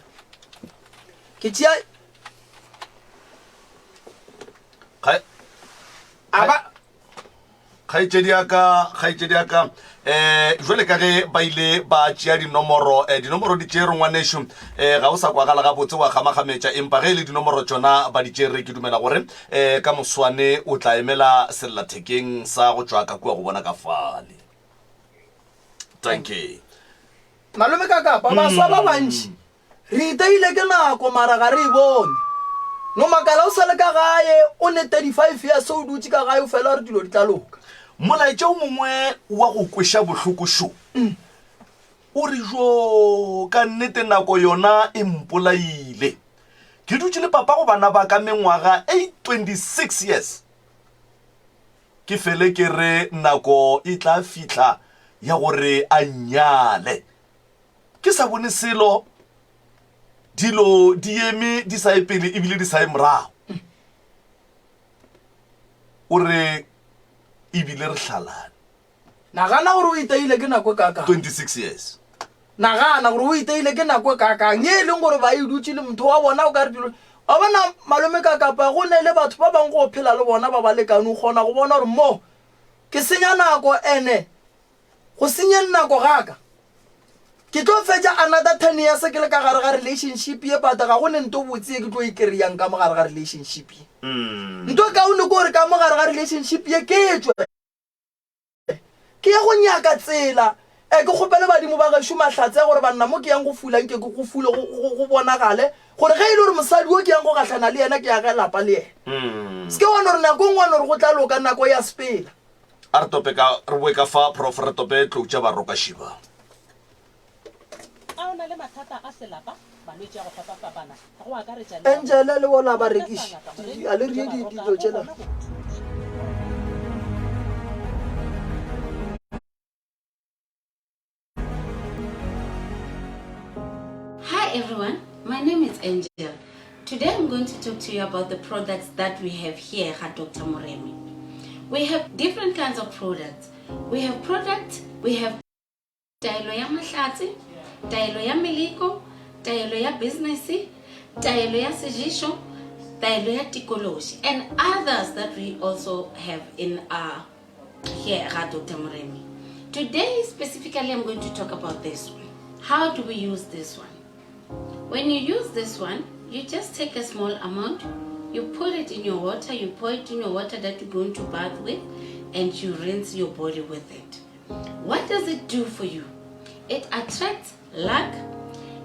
ke tšea Ga- a ba. Kgaetšedi ya ka, kgaetšedi ya ka, eh, jwale ka ge ba ile ba tšea dinomoro, eh, dinomoro di tšerwe ngwanešu, eh, ga o sa kwagala gabotse wa kgamakgametša, empa ge e le dinomoro tšona ba di tšere, ke dumela gore, eh, ka moswane o tla emela sellathekeng sa go tšwa ka kua go bona ka fale. Dankie. Malome ka kapa, baswa ba bantši Re iteile ke nako mara ga re e bone. No makala o sa le ka gae o ne 35 years o dutše ka gae o fela gore dilo di tla loka. Molaetša o mongwe wa go kweša bohloko šo. O re, Joo, ka nnete nako yona e mpolaile. Ke dutše le papa go bana ba ka mengwaga e 26 years. Ke fele ke re nako e tla fihla ya gore a nnyale. Ke sa bone selo, dilo di eme di sa ye pele ebile di sa ye morago. O re ebile re hlalane. Nagana gore o iteile ke nako e kaakang. 26 years. Nagana gore o iteile ke nako e kaakang ye e leng gore ba e dutše le motho wa bona o ka re dilo. Wa bona malome ka kapa go ne le batho ba bangwe go phela le bona ba balekane o kgona go bona gore mo ke senya nako ene Go senyeng nako ga ka. Ke tlo fetša another ten years ke le ka gare ga relationship ye but ga go ne nto botse ye ke tlo e kry-ang ka mo gare ga relationship ye. Nto e kaone ke gore ka mo gare ga relationship ye ke tšwe ke ye go nyaka tsela e ke kgopele badimo ba gešo mahlatse a gore banna mo ke yang go fula nke ke go fule go bonagale gore ge e le gore mosadi wo ke yang go gahlana le yena ke age lapa le yena. Se ke wa no re nako e nngwe wa no re go tla loka nako ya sepela. A re tope ka, re boe ka fa, Prof. Re tope tlou tša Barokašiba. A o na le mathata a selapa, malwetši a go fapafapana, go akaretša le a go Angele le bona ba Rata rekiše Ngaka di, Moremi a le tša ree di, Baroka dilo o tšela. kgona go go thuša. Hi everyone, my name is Angel. Today I'm going to talk to you about the products that we have here at Dr. Moremi. We have different kinds of products. We have products, we have taelo ya mahlatse, taelo ya meleko, taelo ya business, taelo ya sejisho, taelo ya tikološi, and others that we also have in our here at Dr. Moremi. Today specifically I'm going to talk about this one. How do we use this one? When you use this one, you just take a small amount, you put it in your water, you pour it in your water that you're going to bath with, and you rinse your body with it. What does it do for you? It attracts luck,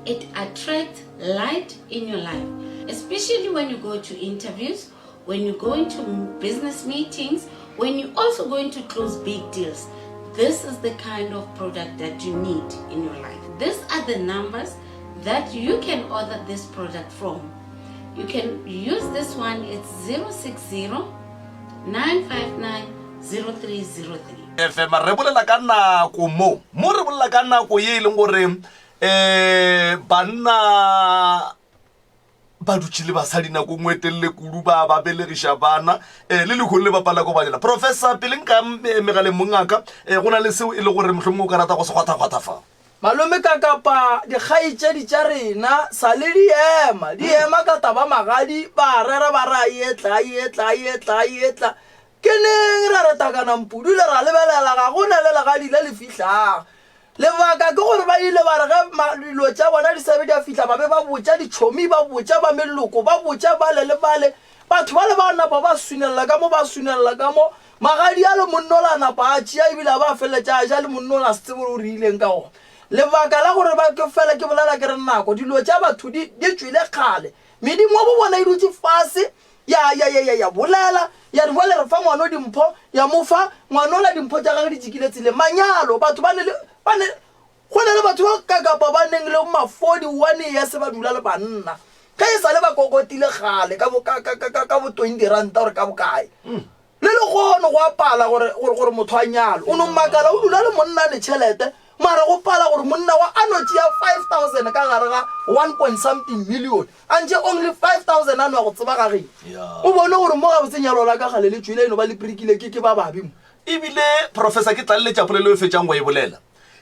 it attracts light in your life, especially when you go to interviews, when you go into business meetings, when you're also going to close big deals. This is the kind of product that you need in your life. These are the numbers that you can order this product from. You can use this one, it's 060 959 0303. Fm re bolela ka nako mo mo re bolela ka nako ye e leng gore um banna ba dutše le basadi nako nngwe e telele kudu ba ba belegiša bana um le lehono le bapala ko banyana professor pele nka eh, megaleng mongaka um go na le seo e le gore mohlomongwe o ka rata go se kgwathakgwatha fa Malome ka kapa dikgaetšedi tša rena sa le di ema, di ema ka taba magadi, ba rera ba re a etla, a etla, a etla, a etla. Ke neng ra re takana mpudule ra lebelela ga go na le legadi le le fihlago. Lebaka ke gore ba ile ba re ge dilo tša bona di sa be di a fihla ba be ba botša ditšhomi, ba botša ba meloko, ba botša bale le bale. Batho bale ba napa ba swinelela ka mo, ba swinelela ka mo. Magadi a le monnola a napa a tšea ebile a ba a feleletša a ja le monnola a se tsebe gore o reileng ka gona. Lebaka la gore ba ke fela ke bolela ke re nako dilo tša batho di di tšwele kgale. Medimo wa bo bona e dutše fase ya, ya, ya, ya, ya bolela, ya re, Bjale re fa ngwano dimpho, ya mo fa, ngwanola dimpho tša gagwe di tšikile tseleng. Manyalo, batho ba ne le, ba ne, go na le batho ba ka kapa ba neng le ma 41 years ba dula le banna, ge e sa le ba kokotile kgale ka bo, ka, ka, ka, ka, ka bo 20 ranta gore ka bokae. Le lehono go a pala gore, gore, gore motho a nyalwe. O no makala o dula le monna a ne tšhelete, mara go pala gore monna wa a no tšea 5000 ka gare ga one point something million, a ntše only 5000 a no ya go tseba ga geno. O bone gore mo gabotse nyalo la ka gale le tšwele e no ba le prikile ke, ke ba babe mo. Ebile, Professor, ke tlaleletša polelo e fetšang go e bolela.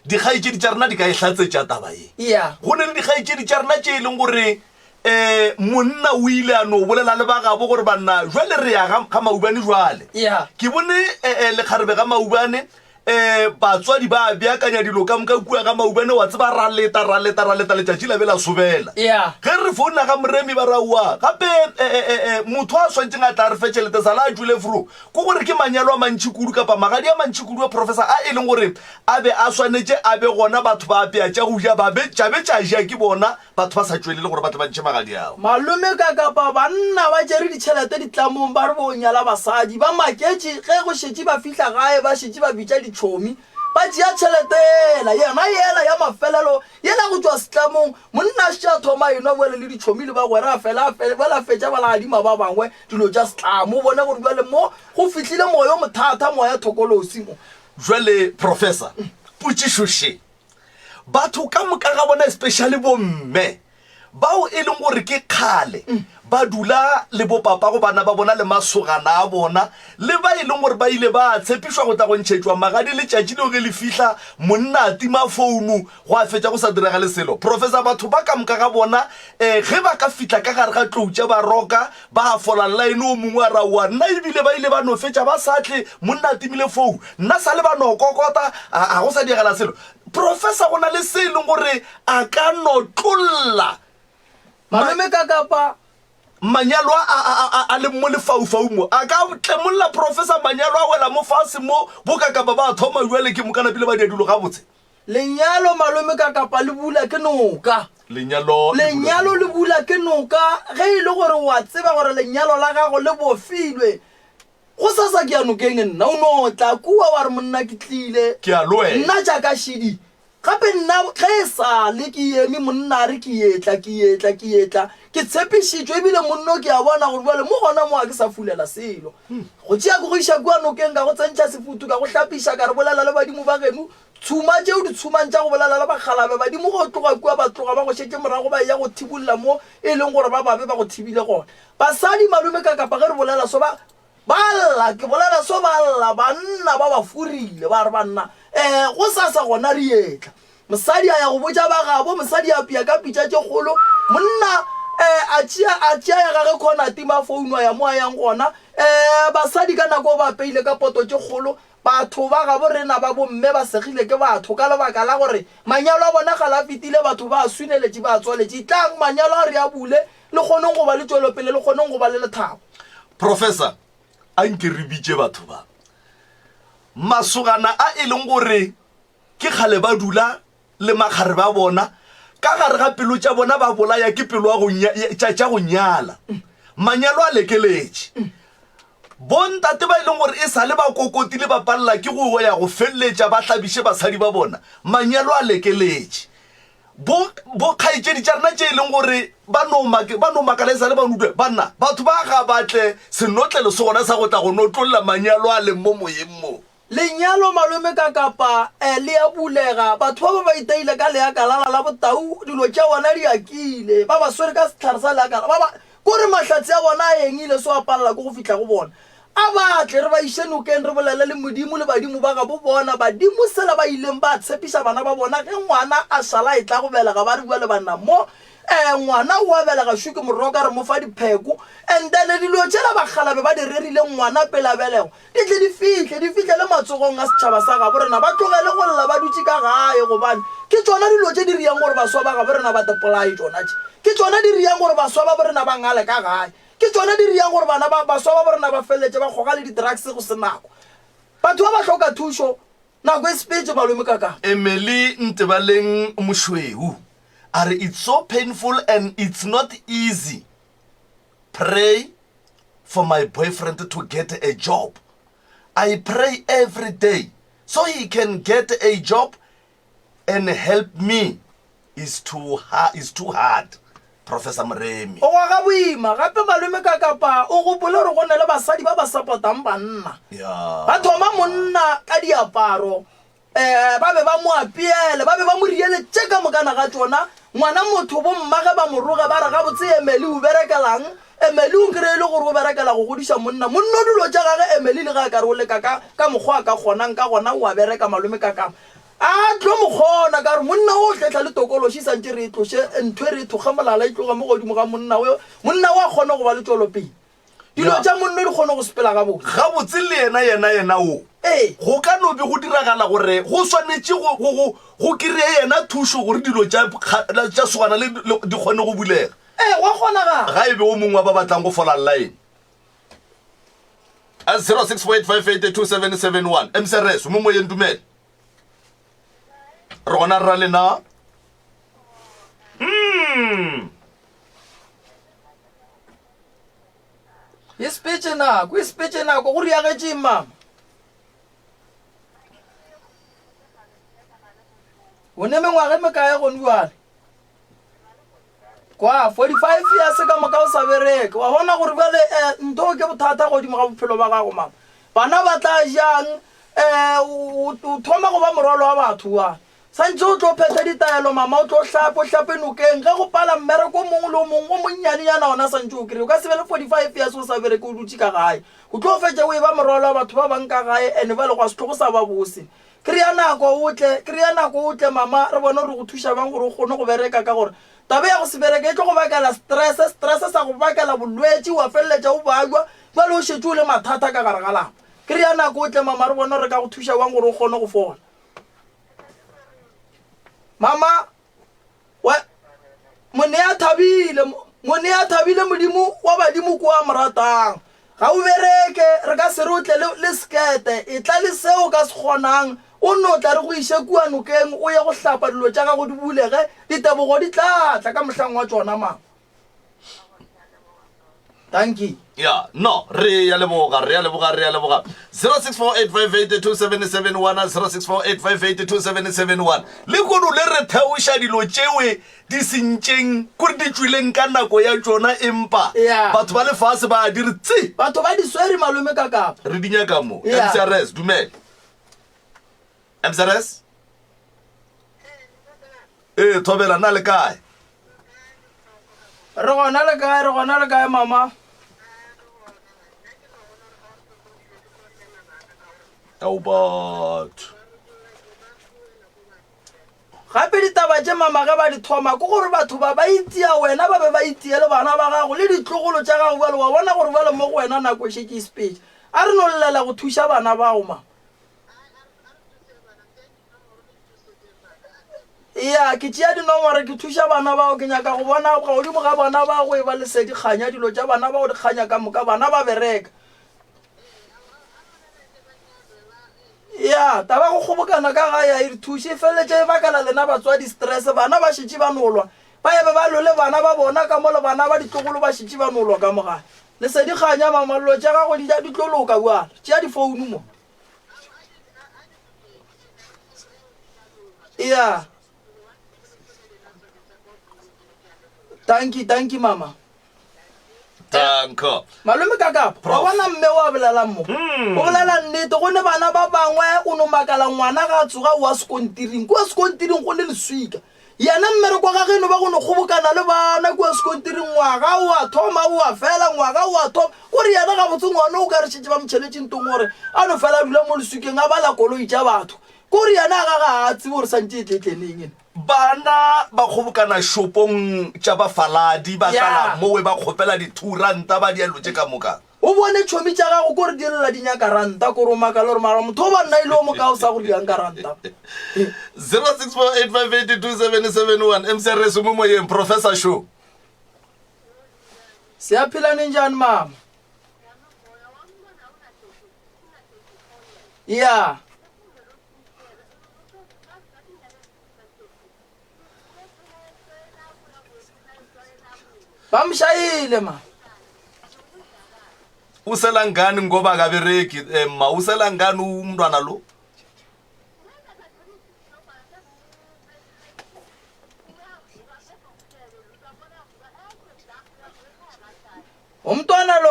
Dikgaetšedi tša rena di ka e hlatsetša taba ye. Yeah. Go ne le dikgaetšedi tša rena tše e leng gore. Um monna o ile a no bolela le ba gabo gore banna jwale re ya ga, ga Maubane jwale. Yeah. Ke bone eh, eh, lekgarebe ga Maubane um batswadi ba beakanya dilo ka moka kua ga Maubane wa tseba ra leta ra leta ra leta letšatši la be la sobela. Yeah. Ge re founa ga Moremi ba ra oa gape eh, eh, eh, eh, motho a swantšeng a tla re fe tšhelete sala a tšwele fro ke gore ke manyalo a mantši kudu kapa magadi a mantši kudu a professor a e leng gore a be a swanetše a be gona batho ba apea tša go ja ba be tša be tša ja ke bona Batho ba sa tšwelele gore ba tle ba ntšhe magadi ao. Malome ka kapa banna ba tšere ditšhelete ditlamong ba re bo nyala basadi. Ba maketše ge go šetše ba fihla gae ba šetše ba bitša ditšhomi. Ba tšea tšhelete yela, yena yela ya mafelelo yela go tšwa setlamong. Monna a šetše a thoma a enwa bjale le ditšhomi le bagwera a fela a bjale a fetša bjale a adima ba bangwe dilo tša setlamo. O bone gore bjale mo go fihlile moya o mothata, moya thokolosi mo. Bjale Professor, potšišo še. Batho ka moka ga bona especially bomme bao e leng gore ke kgale ba dula le bopapa go bana ba bona le masogana a bona le ba e leng gore ba ile ba tshepišwa go tla go ntšhetšwa magadi letšatši leo ge le fihla monna a tima founu go a fetša go sa diragale selo. Professor batho ba ka moka ga bona um ge ba ka fihla ka gare ga tlou tša baroka ba fola line o mongwe a ra oa nna ebile ba ile ba no fetša ba sa tle monna a timile founu Nna sa le ba no kokota, a, a go sa diegela selo. Professor go na le se e leng gore a ka no tlolla. Malome ka kapa. Manyalo a, a, a, a, a leng mo lefaufaung mo, a ka tlemolla professor manyalo a wela mo fase mo, bo ka kapa ba thoma bjale ke moka napile ba dia dilo gabotse. Lenyalo malome ka kapa le bula ke noka. Lenyalo le bula ke Lenyalo le bula ke noka, ge e le gore wa tseba gore lenyalo la gago le bofilwe, Gosasa ke ya nokeng nna. O no tla kua wa re monna ke tlile. Ke a loela. Nna jaaka šidi. Gape nna ge e sa le ke eme monna a re ke etla, ke etla, ke etla. Ke tshepišitšwe ebile monno ke a bona gore bjale mo gona mo ga ke sa fulela selo. Go tšea ke go iša kua nokeng ka go tsentšha sefutu ka go hlapiša ka re bolela le badimo ba geno. Tshuma tše o di tshumang tša go bolela le bakgalabe badimo ge o tloga kua ba tloga ba go šetše morago ba eya go thibolla mo e leng gore ba babe ba go thibile gona. Basadi malome ka kapa ge re bolela so ba ba lla, ke bolela so ba lla, banna ba ba furile, ba re banna eh gosasa gona re etla. Mosadi a ya go botša ba gabo, mosadi a apea ka pitša tše kgolo, monna eh a tšea a tšea ya gage khona a tima founu a ya mo a yang gona. Eh basadi ka nako ba apeile ka poto tše kgolo, batho ba gabo rena ba bomme ba segile ke batho ka lebaka la gore manyalo a bona gale a fetile, batho ba a swineletše ba a tswaletše. Tlang manyalo a re a bule, Le kgoneng go ba le tšwelopele, le kgoneng go ba le lethabo. Professor, a nke re bitše batho ba. Masogana a e leng gore ke kgale ba dula le makgarebe a bona, ka gare ga pelo tša bona ba bolaya ke pelo ya go tša, tša go nyala. Manyalo a lekeletše. Bontate ba e leng gore e sa le ba kokotile ba palela ke go ya go feleletša ba hlabiše basadi ba bona. Manyalo a lekeletše. Bo, bo kgaetšedi tša rena tše e leng gore ba no make, ba no makala e sa le ba nutwe, banna, batho ba ga ba tle, senotlelo se gona sa go tla go notlolla manyalo a leng mo moyeng mo. Lenyalo malome ka kapa eh, le a bulega, batho ba ba ba iteile ka leakalala la botau, dilo tša bona di akile, ba ba swere ka sehlare sa leakala, ba ba, kore mahlatse a bona a engile so a palela ke go fihla go bona. A ba tle, re ba iše nokeng, re bolele le Modimo le badimo ba gabo bona, badimo sela ba ileng ba tshepiša bana ba bona ge ngwana a šala a etla go belega, ba re bjale banna mo, eh, ngwana o a belega šo ke moroka, re mo fa dipheko, and then dilo tšela bakgalabe ba di rerile ngwana pele a belegwa, di tle di fihle, di fihlele matsogong a setšhaba sa gabo rena, ba tlogele go lla ba dutše ka gae, gobane ke tšona dilo tše di riang gore baswa ba gabo rena ba tepolaye tšona tše, ke tšona di riang gore baswa ba bo rena ba ngale ka gae. Ke tšona di riang gore bana ba baswa ba borena ba feleletše ba kgoga le di-drugs go se nako. Batho ba ba hloka thušo, nako e sepetše malome ka ka. Emily Ntebaleng Mošweu a re it's so painful and it's not easy pray for my boyfriend to get a job I pray every day so he can get a job and help me is too, is too hard Professor Moremi. O goga boima gape malome ka kapa o gopole gore go na le basadi ba ba supportang banna. Yeah. Ba thoma monna ka diaparo um ba be ba mo apeele ba be ba mo riele tše ka mokana ga tšona. Ngwana motho bo mmage ba mo roge ba re gabotse Emily o berekelang? Emily o kry-e le gore o berekela go godiša monna. Monna o dilo tša gage Emily le ge a ka re o leka ka ka mokgwa a ka kgonang ka gona o a bereka malome ka kapa. A tlo mo kgona ka gore monna o hletla le tokološi e santše re e tloše ntho e re e thokge molala e tloga mo godimo ga monna o monna o a kgona go ba le tšwelopele dilo tša monna di kgone go sepela gabotse. Gabotse le yena yena yena o Ee. Go ka no be go diragala gore go swanetše go go go go kry-e yena thušo gore dilo tša tša sogana le di kgone go bulega. Ee, gwa kgonagala. Ga e be o mongwe wa ba batlang go fola line. 0648582771 mcrs mo moyeng dumela re gona rra lena mm. e sepetse nako e sepetse nako go riagetšeng mama o ne mengwaga e mekae gone jale Kwa, 45 years ka moka o sa bereke. Wa bona gore bjale eh, ntho ke bothata godimo ga bophelo ba gago mama. Bana ba tla jang eh, o o thoma go ba morwalo wa batho wa. Santse o tlo phetha ditaelo mama, o tlo hlapa, o hlape nokeng. Ge go pala mmereko o mongwe le o mongwe o monnyanenyana ona santse o kry-e. O ka se be le 45 years o sa bereke o dutše ka gae. O tlo fetša o e ba morwalo wa batho ba bang ka gae and bjale gwa se tlo go sa ba bose. Kry-a nako o tle, kry-a nako o tle mama, re bone gore re go thuša bjang gore o kgone go bereka ka gore taba ya go se bereke e tlo go bakela stress, stress sa go bakela bolwetši wa feleletša o babja, bjale o šetše o le mathata ka gare ga lapa. Kry-a nako o tle mama, re bone gore re ka go thuša bjang gore o kgone go fola. Mama, wa monea thabile monea thabile modimo wa badimo ko a mo ratang ga o bereke re ka se re o tle le sekete e tla le seo ka se kgonang o no tla re go iše kua nokeng o ye go hlapa dilo tša gago di bulege ditebogo di tla tla ka mohlang wa tšona mama Dankie. Ya, no, re ya leboga, re ya leboga, re ya leboga. 0648582771, 0648582771. Le kono le re theoša dilo tšewe di sentšeng, kore di tšwileng ka nako ya tšona empa Ya. batho ba lefase ba di re tse. Batho ba di swere malome ka kapa. Re di nyaka mo. Ya. MCRS, dumela. MCRS? Ee, thobela, na le kae? Re gona le kae, re gona le kae, mama? Ao batho. Gape ditaba tše mama ge ba di thoma ke gore batho ba ba itia wena ba be ba itie le bana ba gago le ditlogolo tša gago bjale wa bona gore bjale mo go wena nako e šetše e sepetše. A re no llela go thuša bana bao mama. Eya, ke tšea dinomoro, ke thuša bana bao, ke nyaka go bona godimo ga bana ba go e ba lesedi kganya, dilo tša bana bao di kganya ka moka, bana ba bereka. Ya, taba go kgobokana ka gae a e re thuše, e feleletše e bakela lena batswadi stress, bana ba šetše ba no lwa, ba ebe ba lwe le bana ba bona ka mo le bana ba ditlogolo ba šetše ba no lwa ka mo gae. Lesedi kganya, mama, dilo tša gago di, di tlo loka bjale, tšea difounu mo. Yeah. Thank you, thank you mama. Danko. Malome ka kapa, wa bona mme wa bolelang mo. Hmm. O bolela nnete go ne bana ba bangwe o no makala ngwana ga a tsoga wa sekontiring. Kua sekontiring go le leswika. Yena mmereko wa gagwe e no ba go no kgobokana le bana kua sekontiring ngwaga o a thoma o a fela, ngwaga o a thoma. Kore yena gabotse ngwana o ka re šetše ba mo tšheletše ntong gore a no fela a dula mo leswikeng a bala koloi tša batho. Kore yena ga ga a tsebe gore santše e tle tle neng ene. Bana ba kgobokana shopong tša bafaladi ba tlala mowe ba kgopela dithuranta ba dialo tše ka moka. O bone tšhomi tša gago kore di lla di nyaka ranta kore o makale gore mara motho o ba nna ile o moka o sa go diang ka ranta. 0648582771 MCRS mo moyeng Professor Show. Siyaphila ninjani mama? Yeah. Bamshayile ma. Usela ngani ngoba akabereki eh, ma usela ngani umntwana lo? Umntwana lo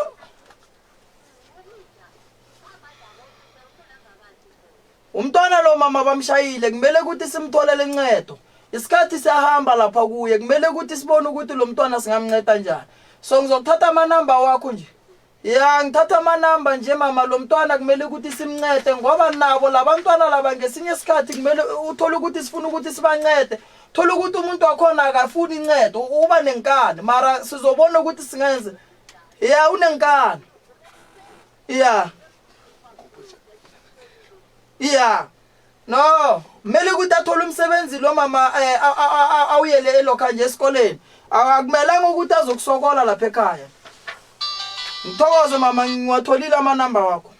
Umntwana lo mama bamshayile kumele ukuthi simtholele incedo. Isikhathi siyahamba lapha kuye kumele ukuthi sibone ukuthi lo mntwana singamnceda njani. So ngizokuthatha amanamba wakho nje. Ya ngithatha amanamba nje mama lo mntwana kumele ukuthi simncede ngoba nabo labantwana laba ngesinye isikhathi kumele uthole ukuthi sifuna ukuthi sibancede thola ukuthi umuntu wakhona akafuni incedo uba nenkani mara sizobona ukuthi singenze ya unenkani ya ya no kumele ukuthi athole umsebenzi lo mama eh, awuyele elokha nje esikoleni akumelanga ukuthi azokusokola lapha ekhaya ngithokoze mama ngiwatholile amanamba wakho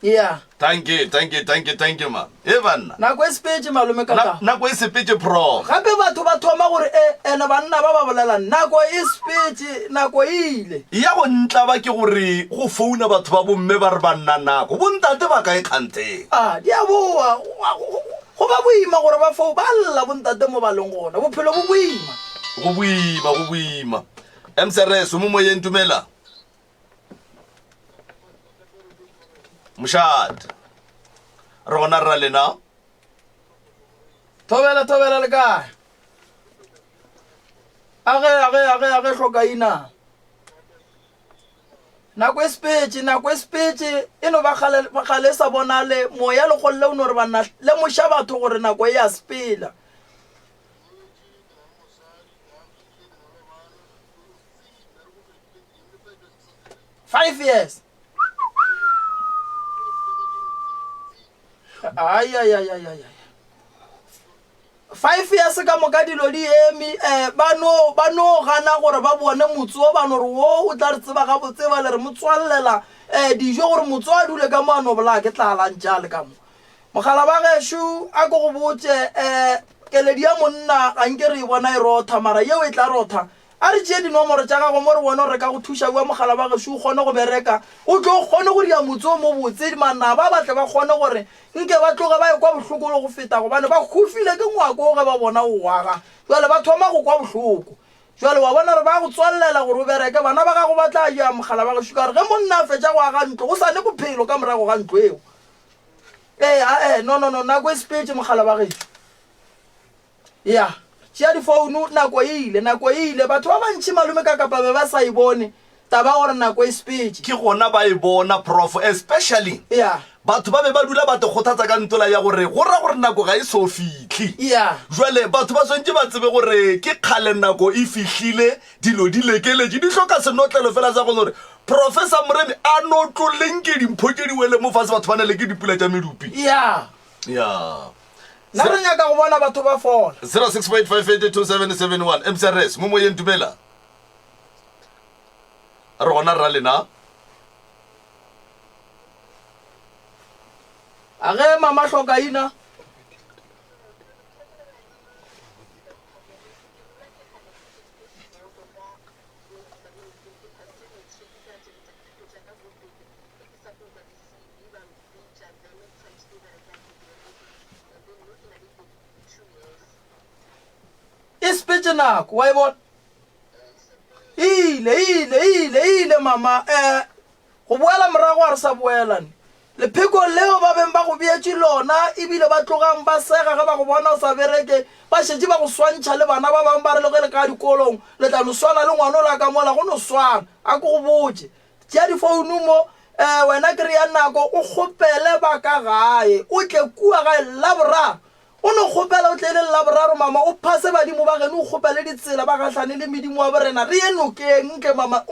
yeah Thank you, thank you, thank you, thank you, ma. E banna. Nako e sepetše malome ka ka. Nako e sepetše pro. Gape batho ba thoma gore e ene banna ba ba bolela nako e sepetše, nako e ile. Ya go ntlaba ke gore go founa batho ba bomme ba re banna nako, bontate ba kae kganthe? A di a boa, go ba boima gore ba fo ba lla bontate mo ba leng gona, bophelo bo boima. Go boima, go boima. MCRS, o mo moyeng dumela. Mošate. Re gona rra lena. Thobela, thobela le kae? Age, age, age, age hlokaina. Nako e sepetše, nako e sepetše, e no ba kgale, kgale e sa bonale, moya lekgolle o no re banna, lemoša batho gore nako e a sepela. 5 years. Ai, ai, ai, ai, ai, ai. 5 years ka moka dilo di eme um ba no ba no gana gore ba bone motse o ba no re wo o tla re tseba gabotse ba le re mo tswallela um dijo gore motse o a dule ka mo a no bolaya ke tlala ntše a le ka mo mogala ba gešo a ko go botse um keledi ya monna ga nke re e bona e rotha mara yeo e tla rotha A re tšee dinomoro tša gago mo re bone gore re ka go thuša bjang mogala wa gešo o kgone go bereka, o tlo o kgone go dia motse o mobotse, manaba ba tle ba kgone gore nke ba tloge ba ekwa bohloko le go feta gobane ba hufile ke ngwako wo ge ba bona o waga. Bjale ba thoma go kwa bohloko. Bjale wa bona gore ba go tswallela gore o bereke, bana ba gago ba tla ja mogala wa gešo ka gore ge monna a fetša go aga ntlo go sa ne bophelo ka morago ga ntlo eo. Ee, ae, no, no, no, nako e sepetše mogala wa gešo. Ya, tšea difounu, nako e ile, nako e ile. Batho ba bantši malome ka kapa be ba sa e bone taba ya gore nako e sepetše. Ke gona ba e bona, Prof, especially Ya. batho ba be ba dula ba te kgothatsa ka ntola ya gore go ra gore nako ga e so fihle. Ya. Jwale batho ba swantše ba tsebe gore ke kgale nako e fihlile, dilo di lekeletše, di hloka senotlelo fela sa go gore Professor Moremi a notloleng ke dimpho tše di wele mo fase batho ba nele ke dipula tša medupi. Ya. Ya. Na re nyaka go bona batho ba fola? 06.5822771 MCRS mo moyeng dumela re gona rra lena A ge mama hlokaina. E sepetše nako, wa e bona? E ile, e ile, e ile, e ile, mama. Um go boela morago ga re sa boela ne. Lepheko leo ba beng ba go beetše lona, ebile ba tlogang ba sega ge ba go bona o sa bereke, ba šetše ba go swantšha le bana ba bangwe ba re le ge le ka dikolong le tla no swana le ngwanola ka mola, go no swana. A ke go botše, Tšea difounu mo, eh, wena kry-a nako o kgopele ba ka gae, o tle kua gae Laboraro. O no kgopela o tle e le Laboraro, mama, o phase badimo ba geno, o kgopele ditsela, ba gahlane le medimo wa borena, re ye nokeng nke, mama.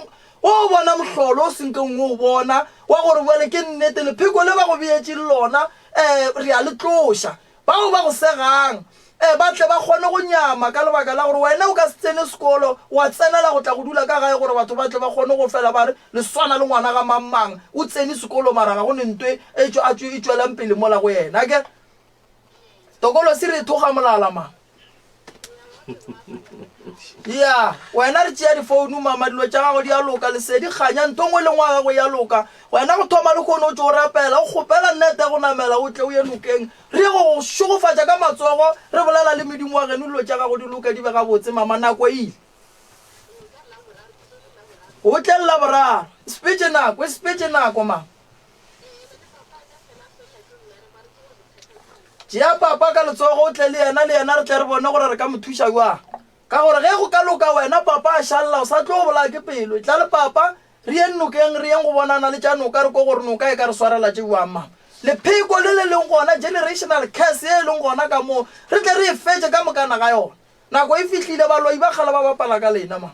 O bona mohlolo o senkeng o o bona, wa gore bjale ke nnete lepheko le ba go beetšeng lona, eh, re a le tloša. Bao ba go segang, ee, ba tle ba kgone go nyama ka lebaka la gore wena o ka se tsene sekolo, wa tsenela go tla go dula ka gae gore batho ba tle ba kgone go fela ba re, Le swana le ngwana ga mang-mang, o tsene sekolo mara ga go ne nto e e e tšwelang pele mola go yena. Akere? Tokolosi re thoga molala, mama. Ya, wena re tšea difounu, mama, dilo tša gago di a loka, lesedi, kganya, ntho nngwe le nngwe ya gago e a loka. Wena go thoma lehono o tšo o rapela, o kgopela nnete go namela o tle o ye nokeng, re ye go go šegofatša ka matsogo, re bolela le medimo wa geno, dilo tša gago di loke di be gabotse, mama, nako e ile. O tle Laboraro. E sepetše nako, e sepetše nako, mama. Tšea papa ka letsogo o tle le yena, le yena re tle re bone gore re ka mo thuša bjang. Ka gore ge go ka loka wena papa a šalela o sa tlo bolaya ke pelo. Etla le papa. Re yeng nokeng, re yeng go bonana le tša noka, re kwe gore noka e ka re swarela tše bjang, mama. Lepheko le le leng gona, generational curse ye e leng gona ka mo, re tle re e fetše ka mokana ga yona. Nako e fihlile, baloi ba kgale ba bapala ka lena, mama.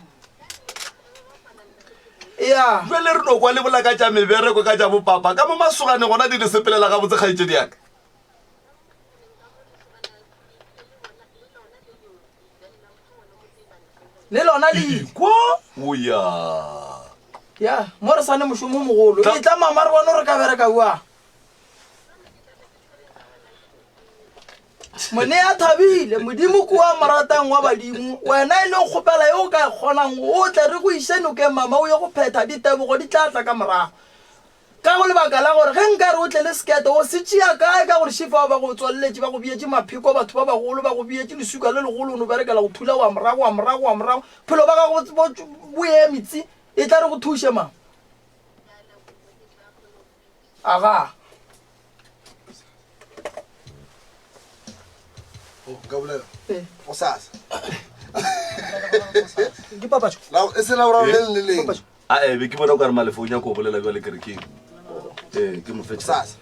Ya. Bjale re no kwa le bola ka tša mebereko, ka tša bopapa. Ka mo masogane gona di le sepelela gabotse, kgaetšedi ya ka. Le lona le ile. Kwa o ya. Ya, mo re sa ne mošomo o mogolo. Etla mama re bone gore re ka bereka bjang. Monea thabile, Modimo kua moratang wa badimo, wena e le kgopela ye o ka e kgonang, o tle re go iše nokeng mama o ye go phetha, ditebogo di tla tla ka morago. Ka go lebaka la gore ge nka re o tle le sekete, o se tšea kae ka gore šifa ba go tswaleletše, ba go beetše mapheko, batho ba bagolo ba go beetše leswika le legolo, o no berekela go thula wa morago, wa morago, wa morago, bophelo ba gago bo, bo eme tsi. E tla re go thuše mama. Aga. Oh, nka bolela Eh. go sasa Ke papatšo. La- e se laboraro le leng le leng Papatšo. A e be ke bona o ka re malefo o nyaka go bolela bjale kerekeng. Ee, ke mo fetša. sasa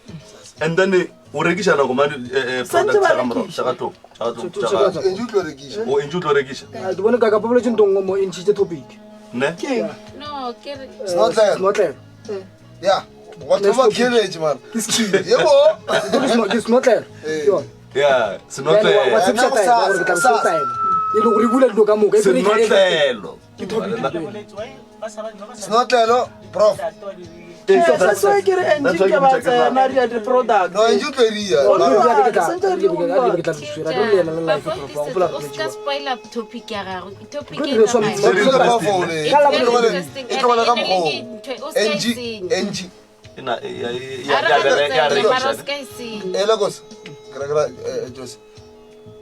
And then o rekiša nako mane eh, eh, Santse products ba tša ka morago, rekiša. tša ka tlong, tša ka tlong, tša ka- entše o tlo rekiša O entše o tlo rekiša. Ah, Ke bone kaka popoletše ntho nngwe mo e ntšhitše topic. Ne? Keng? No, ke re Senotlelo. Senotlelo. ya batho ba kheletše man Ke sekhiri. yebo Ke senotlelo. Eh. Ke yona. Ya, Bjale wa- wa senotlelo. tshepiša Nna taelo gore ke tla gosasa, go taelo. E le gore e bula dilo ka moka. E pele e- Senotlelo. Ke topic e. senotlelo prof Eh, that's why ke re That's engine why ke ke ba botša ke tsena ra- re ya di-product. no entše o tlo eria Go Ke tla- Santse re ke tla- ke tla di- le tshwere. Ke le yena le life, prof. Wa gopola o re ska boletše. spoiler topic ya gago topic Ke e dire so- tsamaya. Very Very interesting, interesting. ne? E tlo It's bale- very interesting. e tlo bale ka And e na le mokgwa o. dintho, o ska e Angie, senya. Angie, E na- e- ya- e- ya- A re ya ga bere- ya tsena, mara o rekiša, ska e senya. e le kos ke re- ke ra- eh, Jose.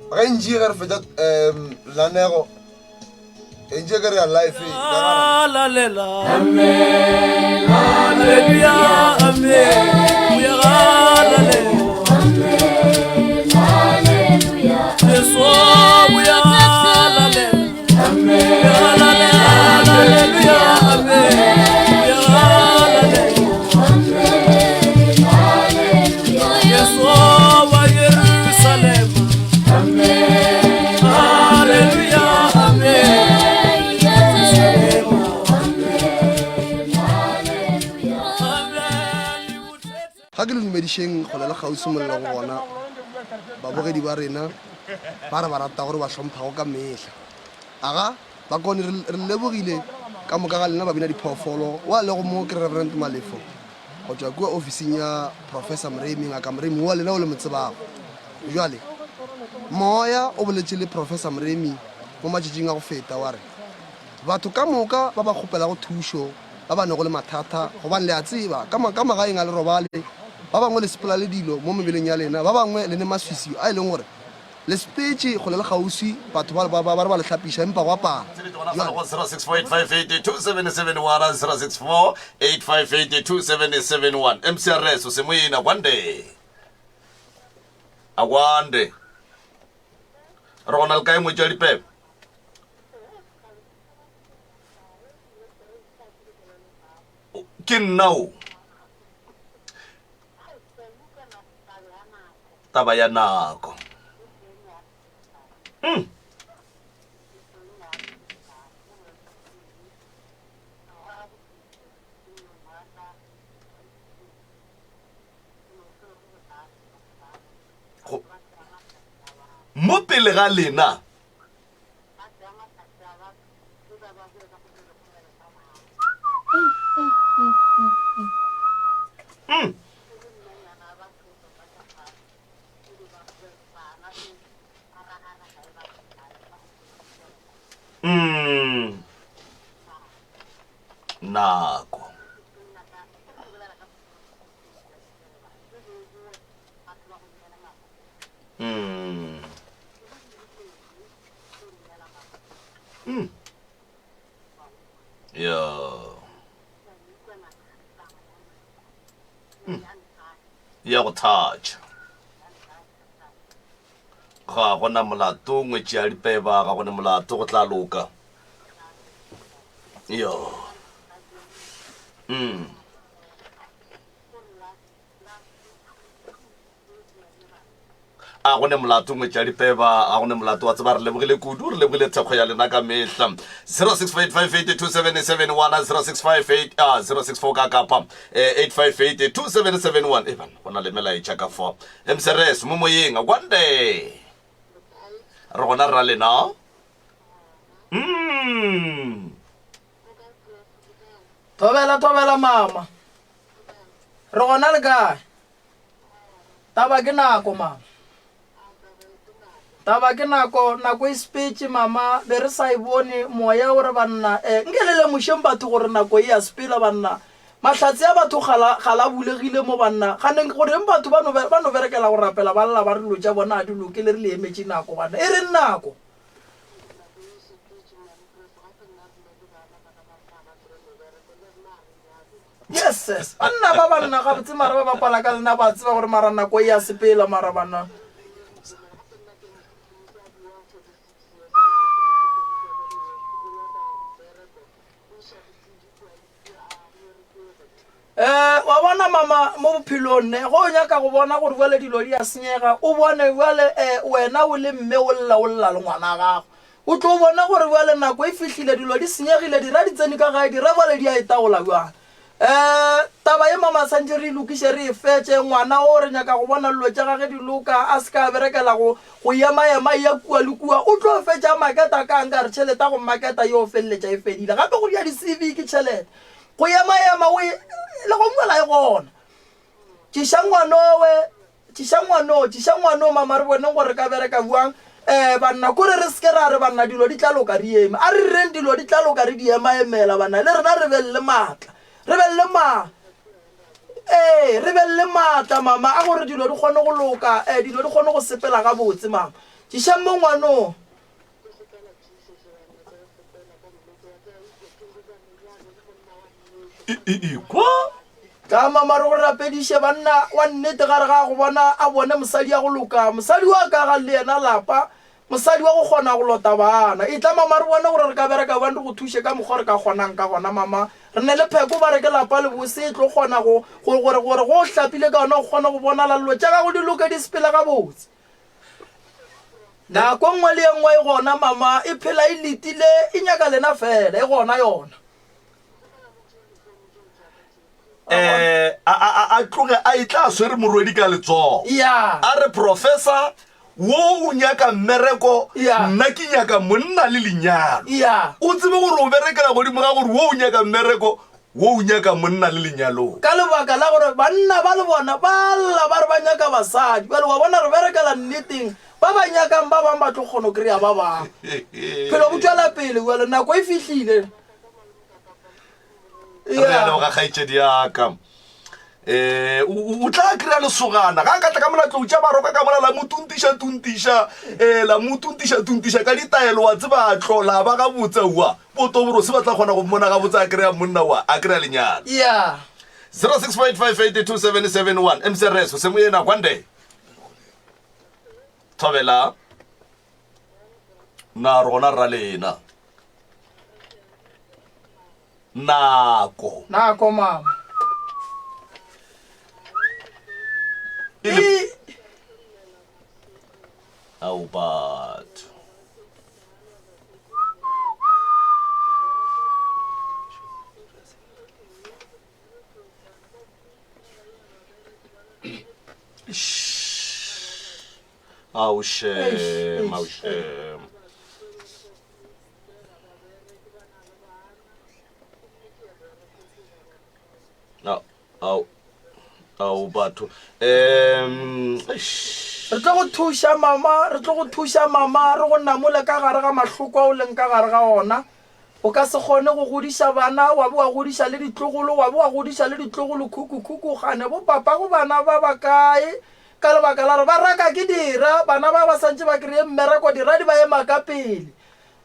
Ge Angie ge re fetša um lenanego Angie ke re ya life ka gare. Ga ke le dumedišeng kgole le kgauswi mo le lego gona, babogedi ba rena ba re ba ratago re ba hlomphago ka mehla. Aga, Bakone, re, re lebogile ka moka ga lena babina diphoofolo. Wa lego mo ke Reverend Malefo go tšwa kua ofising ya Professor Moremi, Ngaka Moremi wa lena o le mo tsebago. Bjale, Moya o boletše le Professor Moremi mo matšatšing a go feta wa re, Batho ka moka ba ba kgopelago thušo, ba ba nago le mathata, gobane le a tseba, ka, ka magaeng a le robale, ba bangwe le sepela le dilo mo mebeleng ya lena, ba bangwe le ne maswiswi a e leng gore le sepetše kgole le kgauswi, batho ba, ba, ba, ba re ba le hlapiša, empa go a pala. Bjale. Go 0648582771, 0648582771. MCRS, o se moena, Akwande. Akwande. Re gona le kae ngwetši ya dipebe? Ke nna o. Taba ya nako. Mm. Mo pele ga lena. Mm. Mm. Nako. Mm. Mm. Ya. Mm. Ya go thatša. Ga gona molato ngwetši ya dipeba, ga gona molato go tla loka. Yo. Mm. A go ne molato ngwetši ya dipeba, a go ne molato wa tseba re lebogile kudu, re lebogile thekgo ya lena ka mehla. 0658582771 0658 ah 064 ka kapa eh, 8582771 e bana go na le melaetša ka fa. MCRS mo moyeng kwande. Re gona ra lena. Mm. Thobela thobela mama. Re gona le kae? Taba ke nako mama. Taba ke nako, nako e sepetše mama, be re sa e bone, moya o re banna, eh, nke le lemošeng batho gore nako e a sepela banna. Mahlatse a batho ga la, ga la bulegile mo banna. Ganeng goreng batho ba no, ba no berekela go rapela ba lla ba re dilo tša bona ga di loke le re le emetše nako banna. E reng nako? Yes, yes. Banna ba banna gabotse mara ba bapala ka lena ba tseba gore mara nako e ya sepela mara bana. Eh, wa bona mama mo bophelong ne go o nyaka go bona gore bjale dilo di a senyega o bone bjale eh, wena o le mme o lla o lla le ngwana gago O tlo bona gore bjale nako e fihlile, dilo di senyegile, dira di tsene ka gae, dira bjale di a e taola bjale. Um taba ye mama santše re e lokiše re e fetše, ngwana o re nyaka go bona dilo tša gage di loka, a se ka a berekela go go ema-ema eya kua le kua, o tlo fetša a maketa kang ka re tšhelete ya go maketa yo feleletša e fedile. Gape go dia di-CV ke tšhelete, go ema-ema o e le go ngwela e gona. Tšiša ngwanowe, tšiša ngwano, tšiša ngwano, mama, re boneng gore re ka bereka bjang. Eh, banna, kore re se ke ra re, banna, dilo di tla loka, re eme. A re reng dilo di tla loka, re di emaemela, banna, le rena re beng le maatla. Re beng le ma. Ee, re beng le maatla, mama, a gore dilo di kgone go loka, eh, dilo di kgone go sepela gabotse, mama. Tšišang mo ngwano. Ikwa. Ka mama re go rapediše banna wa nnete gare ga go bona a bone mosadi ya go loka mosadi wa ka ga le yena lapa mosadi wa go kgona go lota bana e tla mama re bone gore re ka bereka bjang re go thuše ka mokgwa re ka kgonang ka gona mama re ne le pheko ba re ke lapa le bose e tlo kgona go gore gore go hlapile ka yona o kgone go bonala dilo tša gago di loke di sepele gabotse Nako nngwe le ye nngwe e gona, mama, e phela e letile, e nyaka lena fela, e gona yona. Eh, a, a, a, a tloge a e tla swere morwedi ka letsogo. Ya. A re, Professor, wo o nyaka mmereko, Ya. nna ke nyaka monna le lenyalo. Ya. O tsebe gore o berekela godimo ga gore wo o nyaka mmereko, Wo o nyaka monna le lenyalong. Ka lebaka la gore banna ba le bona ba lla ba re ba nyaka basadi. Bjale wa bona re berekela nneteng, ba ba nyakang ba bang ba tlo kgona go kry-a ba bang. Phelo bo tšwela pele bjale, nako e fihlile. Re a leboga kgaetšedi ya ka. Um o tla kry-a lesogana ga a ka tla ka mola tlou tša baroka ka mola la mo tuntiša tuntiša um la mo tuntiša tuntiša ka ditaelo wa tseba a tlola ba gabotse ua botoborose ba tla kgona go mmona gabotse a kry-a monna wa a kry-a lenyalo Yeah. 0655827771 mcrs o se moyena kwande thobela na rona ra lena nako Nako mama. E le- ao batho Ao shem, ao shem. Ao, ao batho. Um, re tlo go thuša mama, re tlo go thuša mama, re go namole ka gare ga mahloko a o leng ka gare ga ona. O ka se kgone go godiša bana, wa be wa godiša le ditlogolo, wa be wa godiša le ditlogolo khukhu-khukhu, gane bo papago bana ba ba kae? Ka lebaka la gore ba raka ke dira, bana ba ba santše ba kry-e mmereko, dira di ba ema ka pele.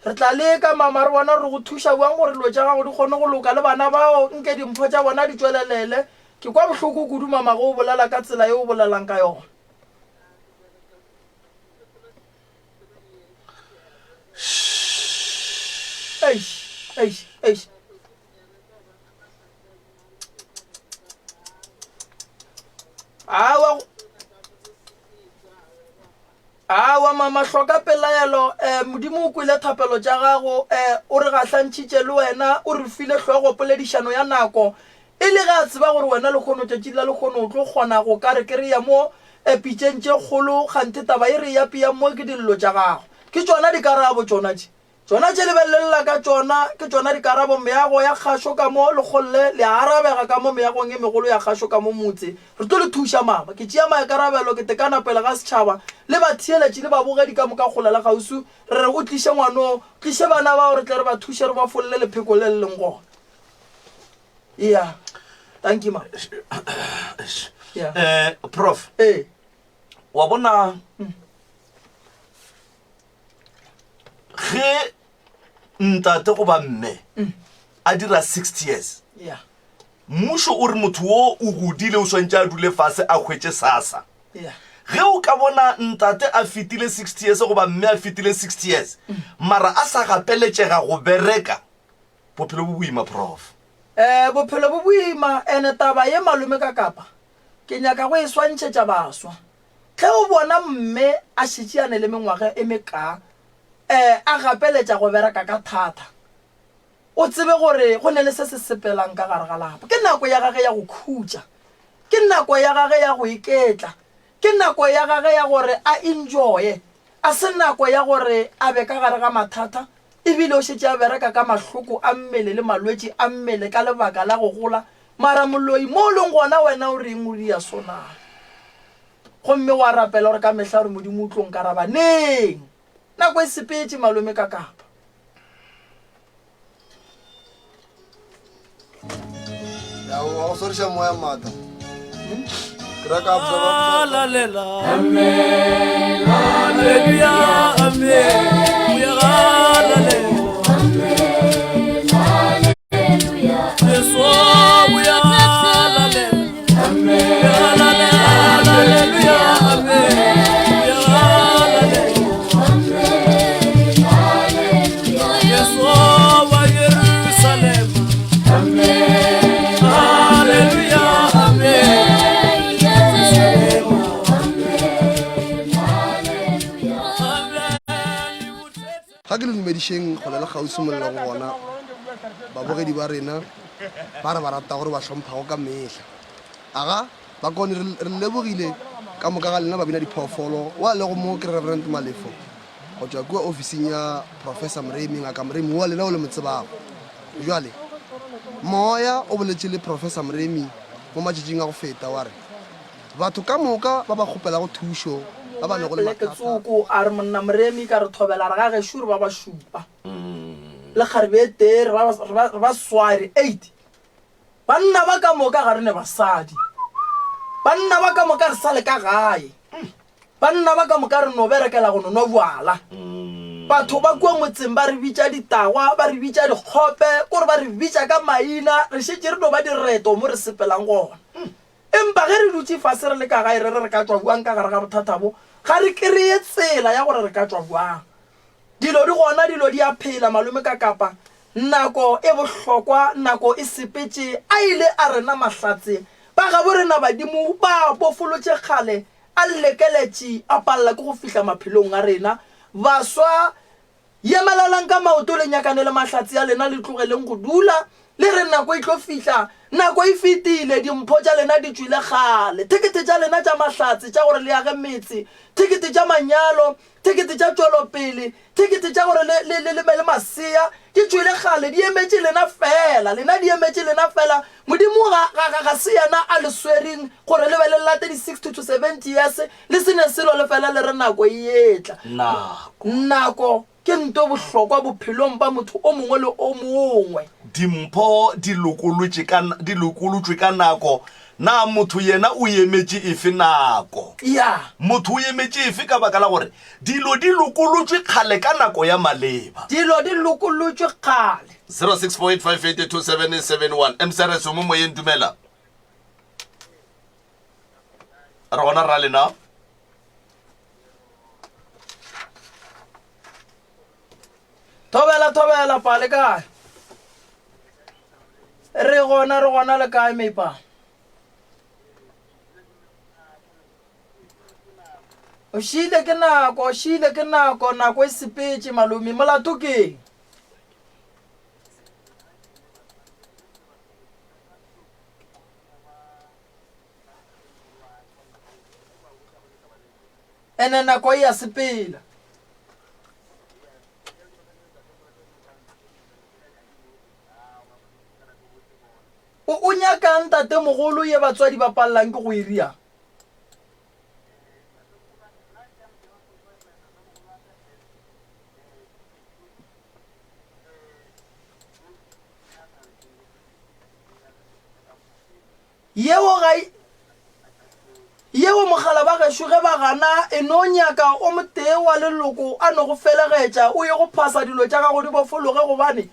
Re tla leka, mama, re bona gore re go thuša bjang gore dilo tša gago di kgone go loka le bana bao, nke dimpho tša bona di tšwelelele. Ke kwa bohloko kudu, mama, ge o bolela ka tsela ye o bolelang ka yona. Eish, eish, eish. Awa, awa mama hloka pelaelo um Modimo o kwele thapelo tša gago um o re gahlantšhitše le wena o re file hlogo poledišano ya nako e le ge a tseba gore wena lehono tšatšing la lehono o tlo kgona go ka re ke re ya mo eh, pitšeng tše kgolo kganthe taba e re ya peyang mo ke dillo tša gago ke tšona dikarabo tšona tše Tšona tše le be le lla ka tšona, ke tšona dikarabo. Meago ya kgašo ka mo lekgolle, le a arabega ka mo meagong e megolo ya kgašo ka mo motse. Re tlo le thuša, mama. Ke tšea maikarabelo, ke tekana pele ga setšhaba, le batheeletši le babogedi ka moka kgole le kgauswi, re re o tliše ngwanoo, tliše bana bao re tle re ba thuše re ba folle lepheko le le leng gona. Eya. Dankie, mama. Yeah. Eh, prof. Ee. Wa bona ge ntate goba mme a dira 60 years yeah mmušo o re motho wo o godile o swantše a dule fase a hwetše sasa yeah ge o ka bona ntate a fetile 60 years goba mme a fetile 60 years mara a sa gapeletšega go bereka bophelo bo boima prof um bophelo bo boima ene taba ye malome ka kapa ke nyaka go e swantšhetša baswa Ge o bona mme a šetše a ne le mengwaga e mekaa a gapeletša go bereka ka thata, o tsebe gore go ne le se se sepelang ka gare ga lapa. Ke nako ya gage ya go khutša. Ke nako ya gage ya go iketla. Ke nako ya gage ya gore a enjoye. A se nako ya gore a be ka gare ga mathata e bile o šetše a bereka ka mahloko a mmele le malwetši a mmele ka lebaka la go gola. Mara moloi, mo o leng gona wena o reng o dia so na? Gomme wa rapela gore ka mehla gore Modimo o tlo nkaraba neng? Nako e sepetše, malome ka kapa. Ya wa go swariša moya maatla. Ke ra ka observa. Halalela. Amen. Hallelujah. Amen. Uyahalalela. Jesu uyahalalela. Uyahalalela. Hallelujah. Amen. Uyahalalela. Jesu wa Jerusalema. Hallelujah. Amen. Ga ke le dumedišeng kgole le kgauswi mo le lego gona, babogedi ba rena ba re ba ratago re ba hlomphago ka mehla. Aga, Bakone, re, re lebogile ka moka ga lena babina diphoofolo. Wa lego mo ke Reverend Malefo go tšwa kua ofising ya Professor Moremi, Ngaka Moremi wa lena o le mo tsebago. Bjale, Moya o boletše le Professor Moremi mo matšatšing a go feta wa re, Batho ka moka ba ba kgopelago thušo, ba ba nago le Poleke mathata. tsoko, a re, Monna Moremi, ka re thobela, re ga gešo re ba ba šupa, le kgarebe e tee, re ba, re ba, re ba swari, eight. Banna ba ka moka ga re ne basadi. Banna ba ka moka re sa le ka gae. Banna ba ka moka re no berekela go no nwa bjala. Batho ba kua motseng ba re bitša ditagwa, ba re bitša dikgope, kore ba re bitša ka maina, re šetše re no ba direto mo re sepelang gona. Empa ge re dutše fase re le ka gae re re re ka tšwa bjang ka gare ga bothata bo, ga re kreye tsela ya gore re ka tšwa bjang. Dilo di gona, dilo di a phela, malome ka kapa. Nako e bohlokwa, nako e sepetše, a ile a rena mahlatse. Ba gabo rena badimo ba bofolotše kgale, a lekeletše, a palela ke go fihla maphelong a rena. Baswa, Yemelelang ka maoto le nyakane le mahlatse a lena le tlogeleng go dula le re nako e tlo fihla. Nako e fetile, dimpho tša lena di tšwile kgale. Thekethe tša lena tša mahlatse tša gore le age metse, thekethe tša manyalo, thekethe tša tšwelopele, thekethe tša gore le, le, le, le be le masea, di tšwile kgale, di emetše lena feela. Lena di emetše lena feela. Modimo ga, ga, ga, ga se yena a le swereng gore le be le late di 60 to 70 years Le se ne selo le fela le re nako e etla. Nako. Nako ke nto bohlokwa bophelong ba motho o mongwe le o mongwe. Dimpho di lokolotše ka, di lokolotšwe ka nako. Na motho yena o emetše efe nako? Ya. Motho o emetše efe ka baka la gore dilo di lokolotšwe kgale ka nako ya maleba? Dilo di lokolotšwe kgale. 0648582771 MCRS o mo moyeng dumela. Re gona ra lena. Thobela thobela pa le kae? Re gona re gona le kae meipa? O šiile ke nako, o šiile ke nako, nako e sepetše, malome. Molato keng? Ene nako e a sepela. O, o nyakang tatemogolo ye batswadi ba pallang ke go e ria? Yeo ga e, yeo mogala ba gešo ge ba gana e no nyaka o motee wa leloko a no go felegetša o ye go phasa dilo tša gago di bofologe gobane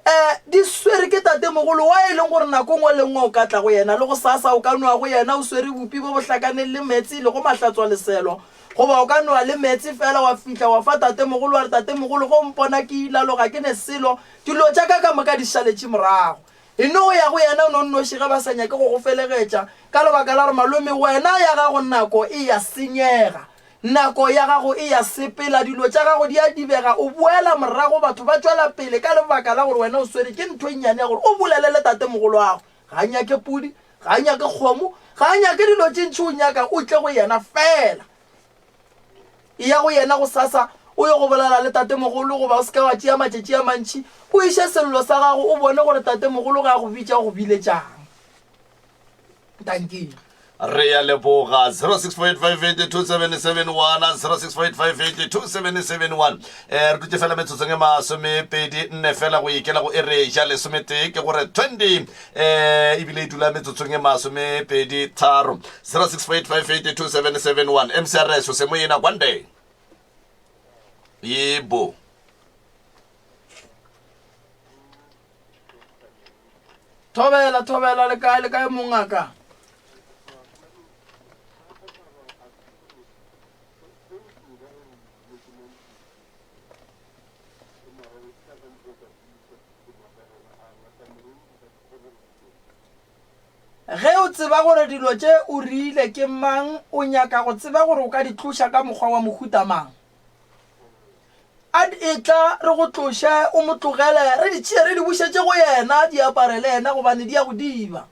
um di swere ke tatemogolo wa e leng gore nako nngwe le nngwe o ka tla go yena le go sasa o ka noa go yena o swere bupi bo bo hlakaneng le meetse le go mahlatswa leselo goba o ka noa le meetse fela wa fihla wa fa tatemogolo wa re tatemogolo go mpona ke ilaloga ke ne selo dilo tša ka ka moka di šaletše morago E no ya go yena o no nnoši ge ba sa nyake go go felegetša, ka lebaka la gore malome wena ya gago nako e ya senyega, nako ya gago e ya sepela, dilo tša gago di a dibega, o boela morago, batho ba tšwela pele ka lebaka la gore wena o swere ke ntho e nnyane ya gore o bolele le tatemogoloago. Ga a nyake pudi, ga a nyake kgomo, ga a nyake dilo tše ntši, o nyaka o tle go yena feela. Eya go yena gosasa o ye go bolela le tatemogolo, goba o se ke wa tšea matšatši a mantši, o iše sello sa gago o bone gore tatemogolo ge a go bitša o go biletšang. Dankie. Re ya leboga 0648582771 0648582771 eh re dutše fela metsotsong e masomepedi nne fela go ikela go ere ja lesometee ke gore 20 eh ebile e dula metsotsong e masomepedi tharo 0648582771 mcrs o se moyena kwande yebo Thobela, thobela, le kae, le kae mongaka? Ge o tseba gore dilo tše o rile ke mang, o nyaka go tseba gore o ka di tloša ka mokgwa wa mohuta mang. A etla re go tloše, o mo tlogele, re di tšee re di bušetše go yena, di aparele yena gobane di a go diba.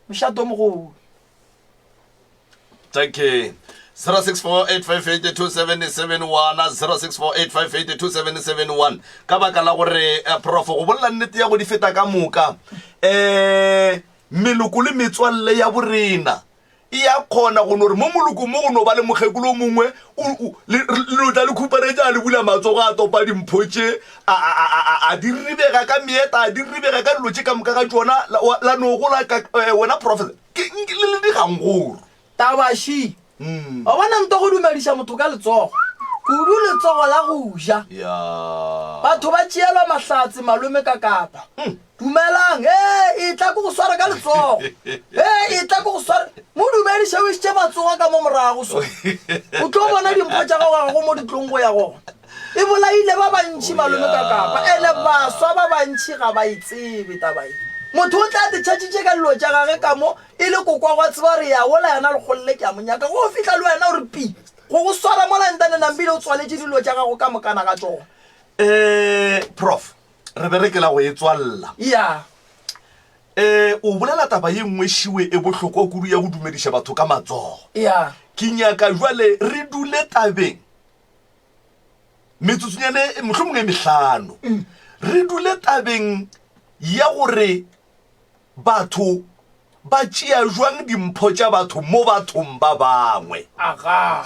Mošate o mogolo. Thank you. 0648582771 0648582771 ka baka la gore eh, prof go bolela nnete ya go di feta ka moka um meloko le metswalle ya borena e ya kgona go no re mo molokong mo go no ba le mokgekolo o mongwe le no tla le khuparetša a le bula matsogo a topa dimpho tše a di ribega ka meeta a di ribega ka dilo tše ka moka ga tšona la no gola eh, wena professor le le digangoro Tabashi. Wa bona nto go dumediša motho ka letsogo, kudu letsogo la go ja. Batho ba tšeelwa mahlatse malome ka kapa. Dumelang, ee, etla ke go sware ka letsogo. Ee, etla ke go sware. Mo dumediše o išitše matsogo ka mo morago so. O tlo bona dimpho tša gago ga go mo di tlong go ya gona. E bolaile ba bantši malome ka kapa, ene baswa ba bantši ga ba e tsebe taba ye. Motho o tla te tšhatšitše ka dilo tša gage ka mo E le kokwa gwa tseba gore ya wola yena lekgolle ke a mo nyaka. Go fihla le wena o re pi go go swara mola ntane nambile o tswaletše dilo tša gago ka mokana ga tšona. Eh, Prof, re berekela go e tswalla. Ya. Eh, o bolela taba ye nngwe šiwe e bohlokwa kudu ya go dumediša batho ka matsogo. Ya. Ke nyaka jwale re dule tabeng metsotsonyane mohlomongwe e mehlano. Re dule tabeng ya gore Batho ba tšea jwang dimpho tša batho mo bathong ba bangwe? Agaa.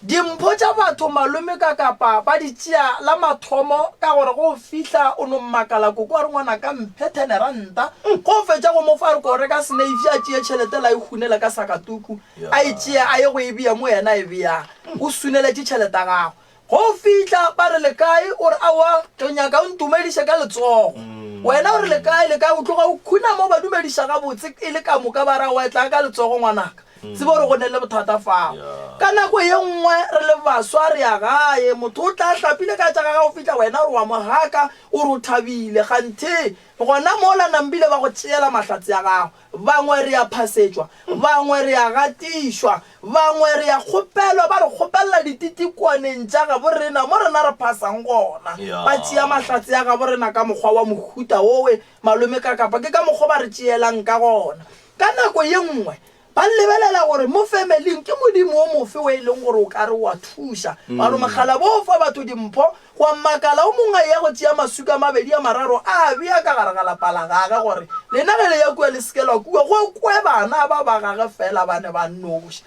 Dimpho tša batho malome ka kapa ba di tšea la mathomo ka gore go fihla o no makala koko a re ngwanaka mphe thene ranta. Go fetša go mo fa a re ko reka seneifi a tšee tšhelete la e hunela ka sakatuku a e tšee a ye go e bea mo yena a e beyang. O suneletše tšhelete ya gagwe. Go fihla ba re le kae, o re aowa, ke nyaka o ntumediše ka letsogo. Wena o re le kae, le kae, o tloga o khunama o ba dumediša gabotse e le ka moka ba re aowa, etlaa ka letsogo ngwanaka. Tseba gore go ne le bothata fao. Ka nako ye nngwe re le baswa re ya gae, motho o tla a hlapile ka tša gagwe go fihla wena o re wa mo haka, o re o thabile, kganthe gona mola nambile ba go tšeela mahlatse a gago. Bangwe re a phasetšwa, bangwe re a gatišwa, bangwe re a kgopelwa, ba re kgopelela dititikwaneng tša gabo rena mo rena re phasang gona. Ba tšea mahlatse a gabo rena ka mokgwa wa mohuta wowe, malome ka kapa ke ka mokgwa ba re tšeelang ka gona. Ka nako ye nngwe ba lebelela gore mo femeling ke modimo wo mofe wo e leng gore o ka re o a thuša. Ba re mogala bo fa batho dimpho, gwa makala o mongwe a eya go tšea maswika a mabedi a mararo a a bea ka gare ga lapa la gage gore lena ge le ya kua le se ke lwa kua go kwe bana ba ba gage fela ba ne ba nnoši.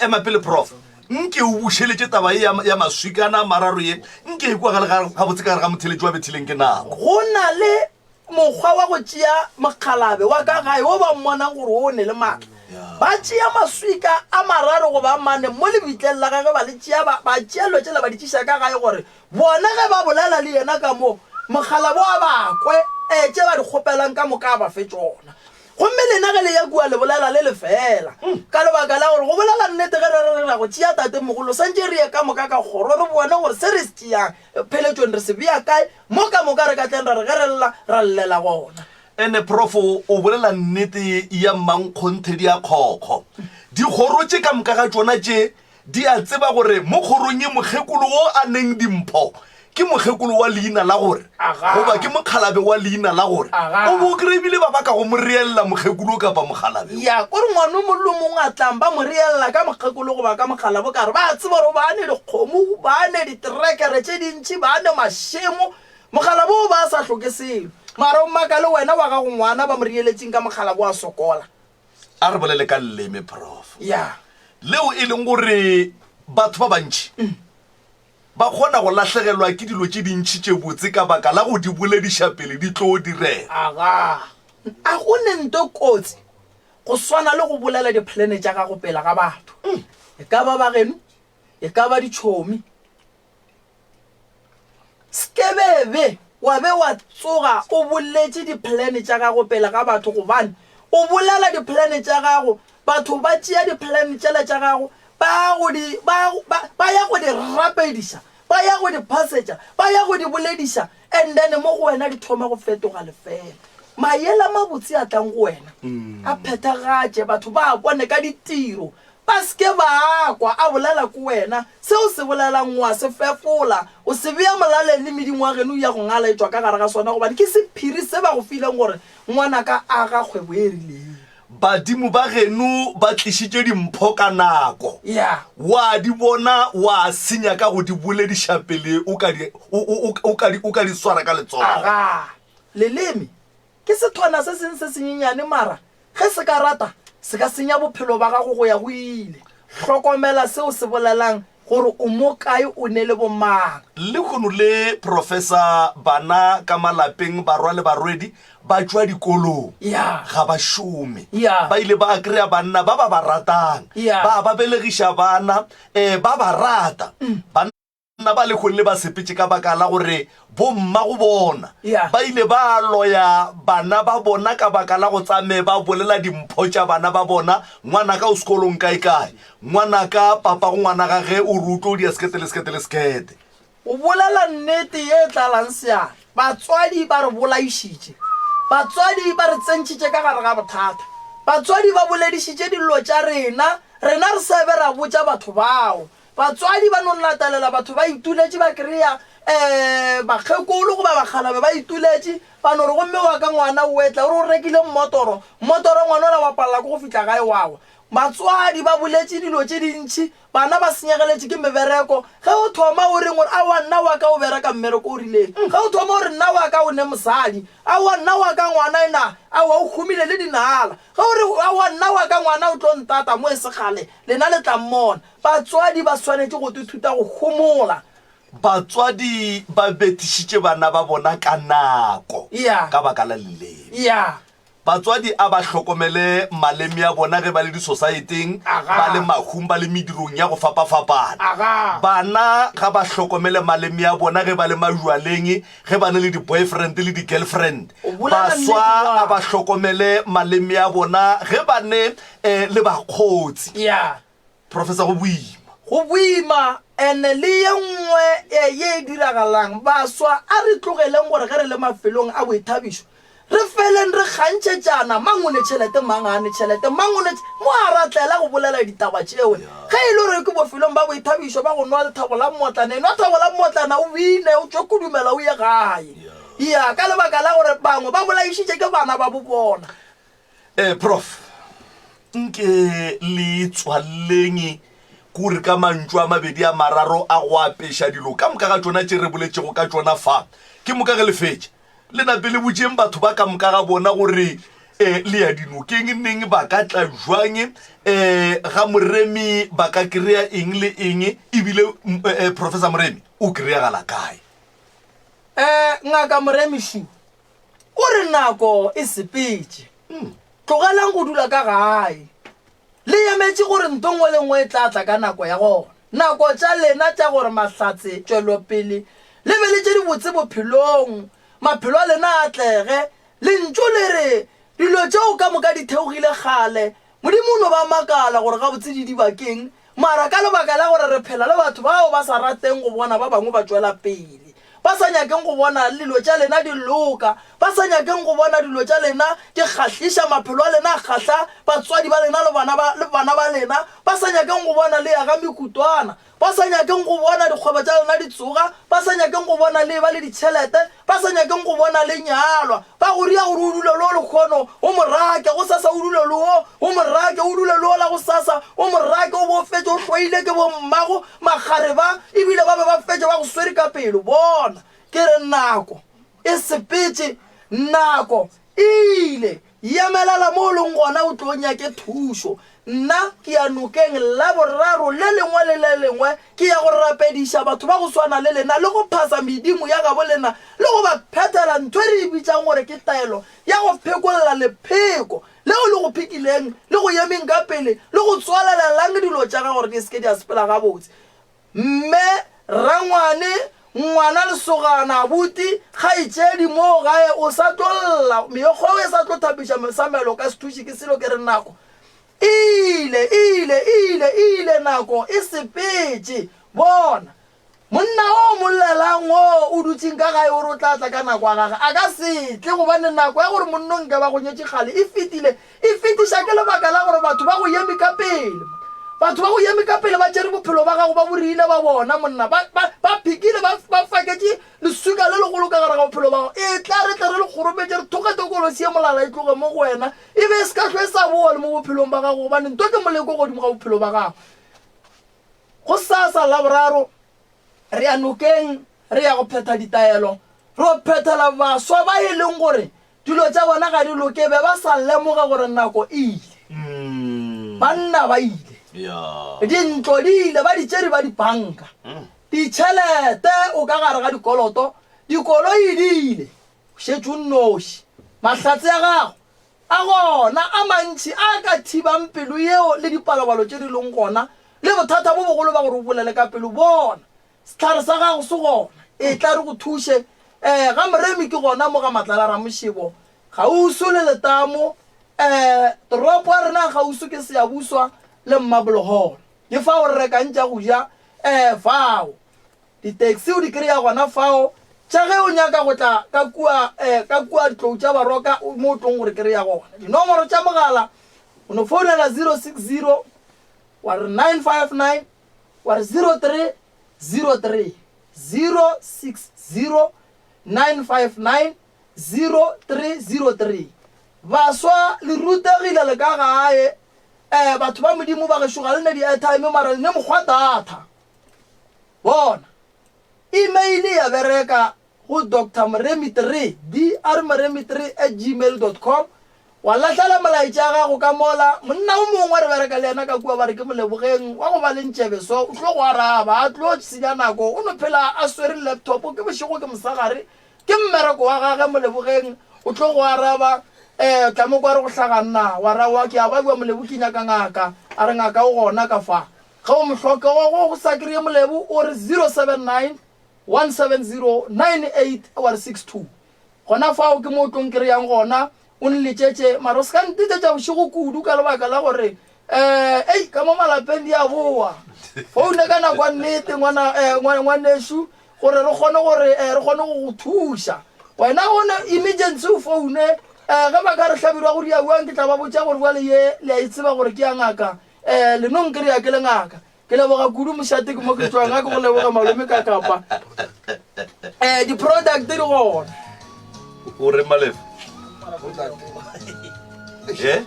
Ema pele Prof. Nke o bušeletše taba ye ya maswikana a mararo ye, nke e kwagale gabotse ka gare ga motheletši wa bethileng ke nako. Go na le Mokgwa wa go tšea mokgalabe wa ka gae wo ba mmonang gore o ne le maatla. Ba tšea maswika a mararo goba a mane mo lebitleng la gagwe ba le tšea ba, ba tšea dilo tšela ba di tšiša ka gae gore bona ge ba bolela le yena ka mo, mokgalabo a ba kwe, ee, tše ba di kgopelang ka moka a ba fe tšona. Gomme lena ge le ya kua le bolela le lefeela, ka lebaka la gore go bolela nnete ge re re re ra go tšea tatemogolo, swantše re ye ka moka ka kgoro re bone gore se re se tšeang pheletšong re se bea kae, Mo ka moka re ka tleng ra re ge re lla, ra llela gona. Ene prof o bolela nnete ya mmankgonthe di a kgokgo. Dikgoro tše ka moka ga tšona tše di a tseba gore mo kgorong ye mokgekolo wo a neng dimpho ke mokgekolo wa leina la gore goba ke mokgalabe wa leina la gore o bo kry ebile ba baka go mo reelela mokgekolo kapa mokgalabe. Ya kore ngwana o mong le o mongwe a tlang ba mo reelela ka mokgekolo goba ka mokgalabo ka gore ba a tseba gore ba ne dikgomo, ba ne ditrekere tše dintši, ba ne mašemo. Mokgalabo o ba a sa hloke selo. Mara o maka le wena wa gago ngwana ba mo reeletšeng ka mokgalabo a sokola. A re bolele ka leleme, Prof. Ya. Leo e leng gore batho ba bantši ba kgona go lahlegelwa ke dilo tše dintši tše botse ka baka la go di bolediša pele di tlo direga. Aga, a go ne nto kotsi go swana le go bolela dipolane tša gago pele ga batho, e ka ba ba geno, e ka ba ditšhomi. Skebebe wa be wa tsoga o boletše dipolane tša gago pele ga batho gobane o bolela dipolane tša gago, batho ba tšea dipolane tšela tša gago ba go di, ba, ba, ba ya go di rapediša, ba ya go di phasetša, ba ya go di bolediša and then mo go wena di thoma go fetoga lefela. Maele a mabotse a tlang go wena a phethagatše, batho ba a bone ka ditiro Ba se ke ba kwa a bolela ko wena. Se o se bolelang o a se fefola, o se bea molaleng le medimo wa geno ya go ngala e tšwa ka gare ga sona, gobane ke sephiri se ba go fileng gore ngwanaka aga kgwebo e rileng. Badimo ba geno ba tlišitše dimpho ka nako, Ya. wa di bona wa senya ka go di bolediša pele o ka di, o, o, o ka di, o ka di swara ka letsogo. Aga. Leleme ke sethwana se seng se senyenyane mara Ge se ka rata, se ka senya bophelo ba gago go ya go ile. Hlokomela se o se bolelang, gore o mo kae, o ne le bomang. Lehono le, Professor, bana ka malapeng, barwa le barwedi, ba tšwa dikolong. Ya. Ga ba šome. Ya. Ba ile ba kry-a banna ba ba ba ratang. Ya. Ba ba belegiša bana, um ba ba rata. Banna ba lehono le ba sepetše ka baka la gore bomma go bona Yeah. ba ile ba loya bana ba bona ka baka la go tsame ba bolela dimpho tša bana ba bona ngwanaka o sekolong kae-kae ngwanaka papa go ngwana gage o re o tlo dia sekete le sekete le sekete O bolela nnete ye e tlalang seatla. Batswadi ba re bolaišitše. Batswadi ba re tsentšhitše ka gare ga bothata. Batswadi ba boledišitše dillo tša rena, rena re sa be ra botša batho bao. Batswadi ba no latelela batho ba ituletše ba krea um bakgekolo goba bakgalabe ba ituletše ba no re gomme wa ka ngwana o etla o re o rekile mmotoro, mmotoro ngwana ola wa palela ke go fihla gae wa wa. Batswadi ba boletše dilo tše dintši, bana ba senyegeletše ke mebereko. Ge o thoma o reng gore aowa nna wa ka o bereka mmereko o rileng, ge o thoma o re nna wa ka o ne mosadi, aowa nna wa ka ngwana ena aowa o humile le dinala, ge o re aowa nna wa ka ngwana o tlo ntata mo e se kgale lena le tla mmona. Batswadi ba swanetše go ithuta go homola. Batswadi ba bethišitše bana ba bona ka nako Yeah. ka baka la leleme. Yeah. Batswadi a ba hlokomele maleme a bona ge ba le disosaeteng, ba le mahung, ba le medirong ya go fapafapana. Bana ga ba hlokomele maleme a bona ge ba le majwaleng, ge ba ne le di-boyfriend le di-girlfriend. Baswa a ba hlokomele maleme a bona ge ba ne um le bakgotsi. Professor, go boima. Go boima and le ye nngwe ye e diragalang, baswa a re tlogeleng gore ge re le mafelong a boithabišo re feleng re kgantšhetšana, mang o ne tšhelete, mang ga a ne tšhelete, mang o ne tš-, mo a ra tlela go bolela ditaba tšewe. Ge e le gore ke bofelong ba boithabišo ba go nwa lethabo la mmotlana, enwa thabo la mmotlana o bine, o tšwe kudumela o ye gae. Ya, ka lebaka la gore bangwe ba bolaišitše ke bana ba bo bona. Eh, Prof, nke le tswalleng kore ka mantšu a mabedi a mararo a go apeša dilo ka moka ga tšona tše re boletšego ka tšona fa. Ke moka ge le fetša, le nape le botšeng batho ba ka moka ga bona gore eh, le ya dinokeng neng, ba ka tla jwang, eh, ga Moremi ba ka kry-a eng le eng, ebile eh, Professor Moremi o kry-agala kae? Eh, Ngaka Moremi Shu, O re nako e sepetše. Tlogelang go dula ka gae le emetše gore ntho nngwe le nngwe e tla tla ka nako ya gona. Nako tša lena tša gore mahlatse, tšwelopele le be le tše dibotse bophelong, maphelo a lena a atlege. Lentšu le re dilo tšeo ka moka di theogile kgale. Modimo o no ba makala gore gabotse di diba ke'ng, mara ka lebaka la gore re phela le batho bao ba sa rateng go bona ba bangwe ba tšwela pele, ba sa nyakeng go bona dilo tša lena di loka, ba sa nyakeng go bona dilo tša lena di kgahliša, maphelo a lena a kgahla batswadi ba lena le bana ba, le bana ba lena, ba sa nyakeng go bona le aga mekutwana, Ba sa nyakeng go bona dikgwebo tša lena di tsoga, ba sa nyakeng go bona le eba le ditšhelete, ba sa nyakeng go bona le nyalwa. Ba go ria gore o dule le o lekgono, o mo rake, gosasa o dule le wo, o mo rake, o dule le wola gosasa, o mo rake, o be o fetše o hloile ke bommago makgareba, ebile ba be ba fetše ba go swere ka pelo. Bona, ke re nako e sepetše, nako e ile. Yemelela mo o leng gona o tlo nyake thušo. Nna ke ya nokeng Laboraro le lengwe le le lengwe, ke ya go rapediša batho ba go swana le lena le go phasa medimo ya gabo lena le go ba phethela ntho e re e bitšang gore ke taelo ya go phekolla lepheko leo le go phekileng le go yemeng ka pele le go tswalelelang dilo tša gago gore di se ke di a sepela gabotse. Mme, rangwane, ngwana, lesogana, abuti, kgaetšedi, moo gae o sa tlo lla, meokgo e sa tlo thapiša mesamelo ka sethuši ke selo ke re nako e ile, e ile, e ile, e ile nako e sepetše. Bona, monna o mo llelang wo o dutšeng ka gae o re o tla tla ka nako ya gage, a ka se tle gobane nako ya gore monno nka ba go nyetše kgale e fetile. E fetiša ke lebaka la gore batho ba go eme ka pele. Batho ba go eme ka pele ba tšere bophelo ba gago ba bo rile ba bona, monna. Ba, ba, ba phikile, ba, ba faketše leswika le legolo ka gare ga bophelo ba gago. Etla re tle re le kgorometše, re thoge tokolosi ye molala e tloge mo go wena, e be e se ka hlwe e sa bowa le mo bophelong ba gago, gobane nto ke moleko godimo ga bophelo ba gago. Gosasa, Laboraro, re ya nokeng, re ya go phetha ditaelo, re yo phethela baswa ba e leng gore Dilo tša bona ga di loke, be ba sa lemoge gore nako e ile. Banna ba ile. Dintlo di ile, ba di tšere ba di panka. Ditšhelete o ka gare ga dikoloto, dikoloi di ile. O šetše o nnoši. Mahlatse a gago a gona a mantši a ka thibang pelo yeo le dipalopalo tše di leng gona le bothata bo bogolo ba gore o bolele ka pelo. Bona, Sehlare sa gago se gona, etla re go thuše. Ee, ga Moremi ke gona mo ga Matlala Ramošebo, kgauswi le letamo. Ee, toropo ya rena kgauswi ke Seyabuswa le Mmabologolo. Ke fao re rekang tša go ja. Ee, fao. Di-taxi o di kry-a gona fao. Tša ge o nyaka go tla ka kua, ee, ka kua Ditlou tša Baroka, mo o tlong go re kry-a gona. Dinomoro tša mogala, o no founela 060 wa re 959 wa re 0303 060 959 0303. Baswa le rutegile le ka gae eh batho ba Modimo ba gešo ga le ne di airtime mara le ne mokgwa data. Bona email ya bereka go Doctor Moremi 3, drmoremi3 at gmail dot com, wa lahlela molaetša ya gago ka mola. Monna o mongwe re bereka le yena ka kua ba re ke Molebogeng wa go ba le ntšebe so, o tlo go araba, a tlo senya nako, o no phela a swere laptop, ke bošego ke mosegare, ke mmereko wa gage Molebogeng, o tlo go araba. Um tla mo kwa re go hlaga nna, wa ra wa ke a babja Molebu ke nyaka ngaka, a re ngaka o gona ka fa. Ge o mo hloka wa go go sa kry-e Molebu o re 079 170 98 wa re 62. Gona fao ke mo o tlo nkry-ang gona, o nletšetše, mara o se ka ntetšetša bošego kudu ka lebaka la gore um ei ka mo malapeng di a boa. Foune ka nako ya nnete ngwana, eh, ngwanešu gore re kgone gore eh, re kgone go go thuša. Wena o ne emergency o foune eh, ge ba ka re hlabirwa go diauang ke tla ba botša gore bjale ye le a e tseba gore ke ya ngaka eh, le no nkry-a ke le ngaka. Ke leboga kudu mošate ke mo ke tšwang ga ke go leboga malome ka kapa um di-product di gona. O re Malefa? Eh?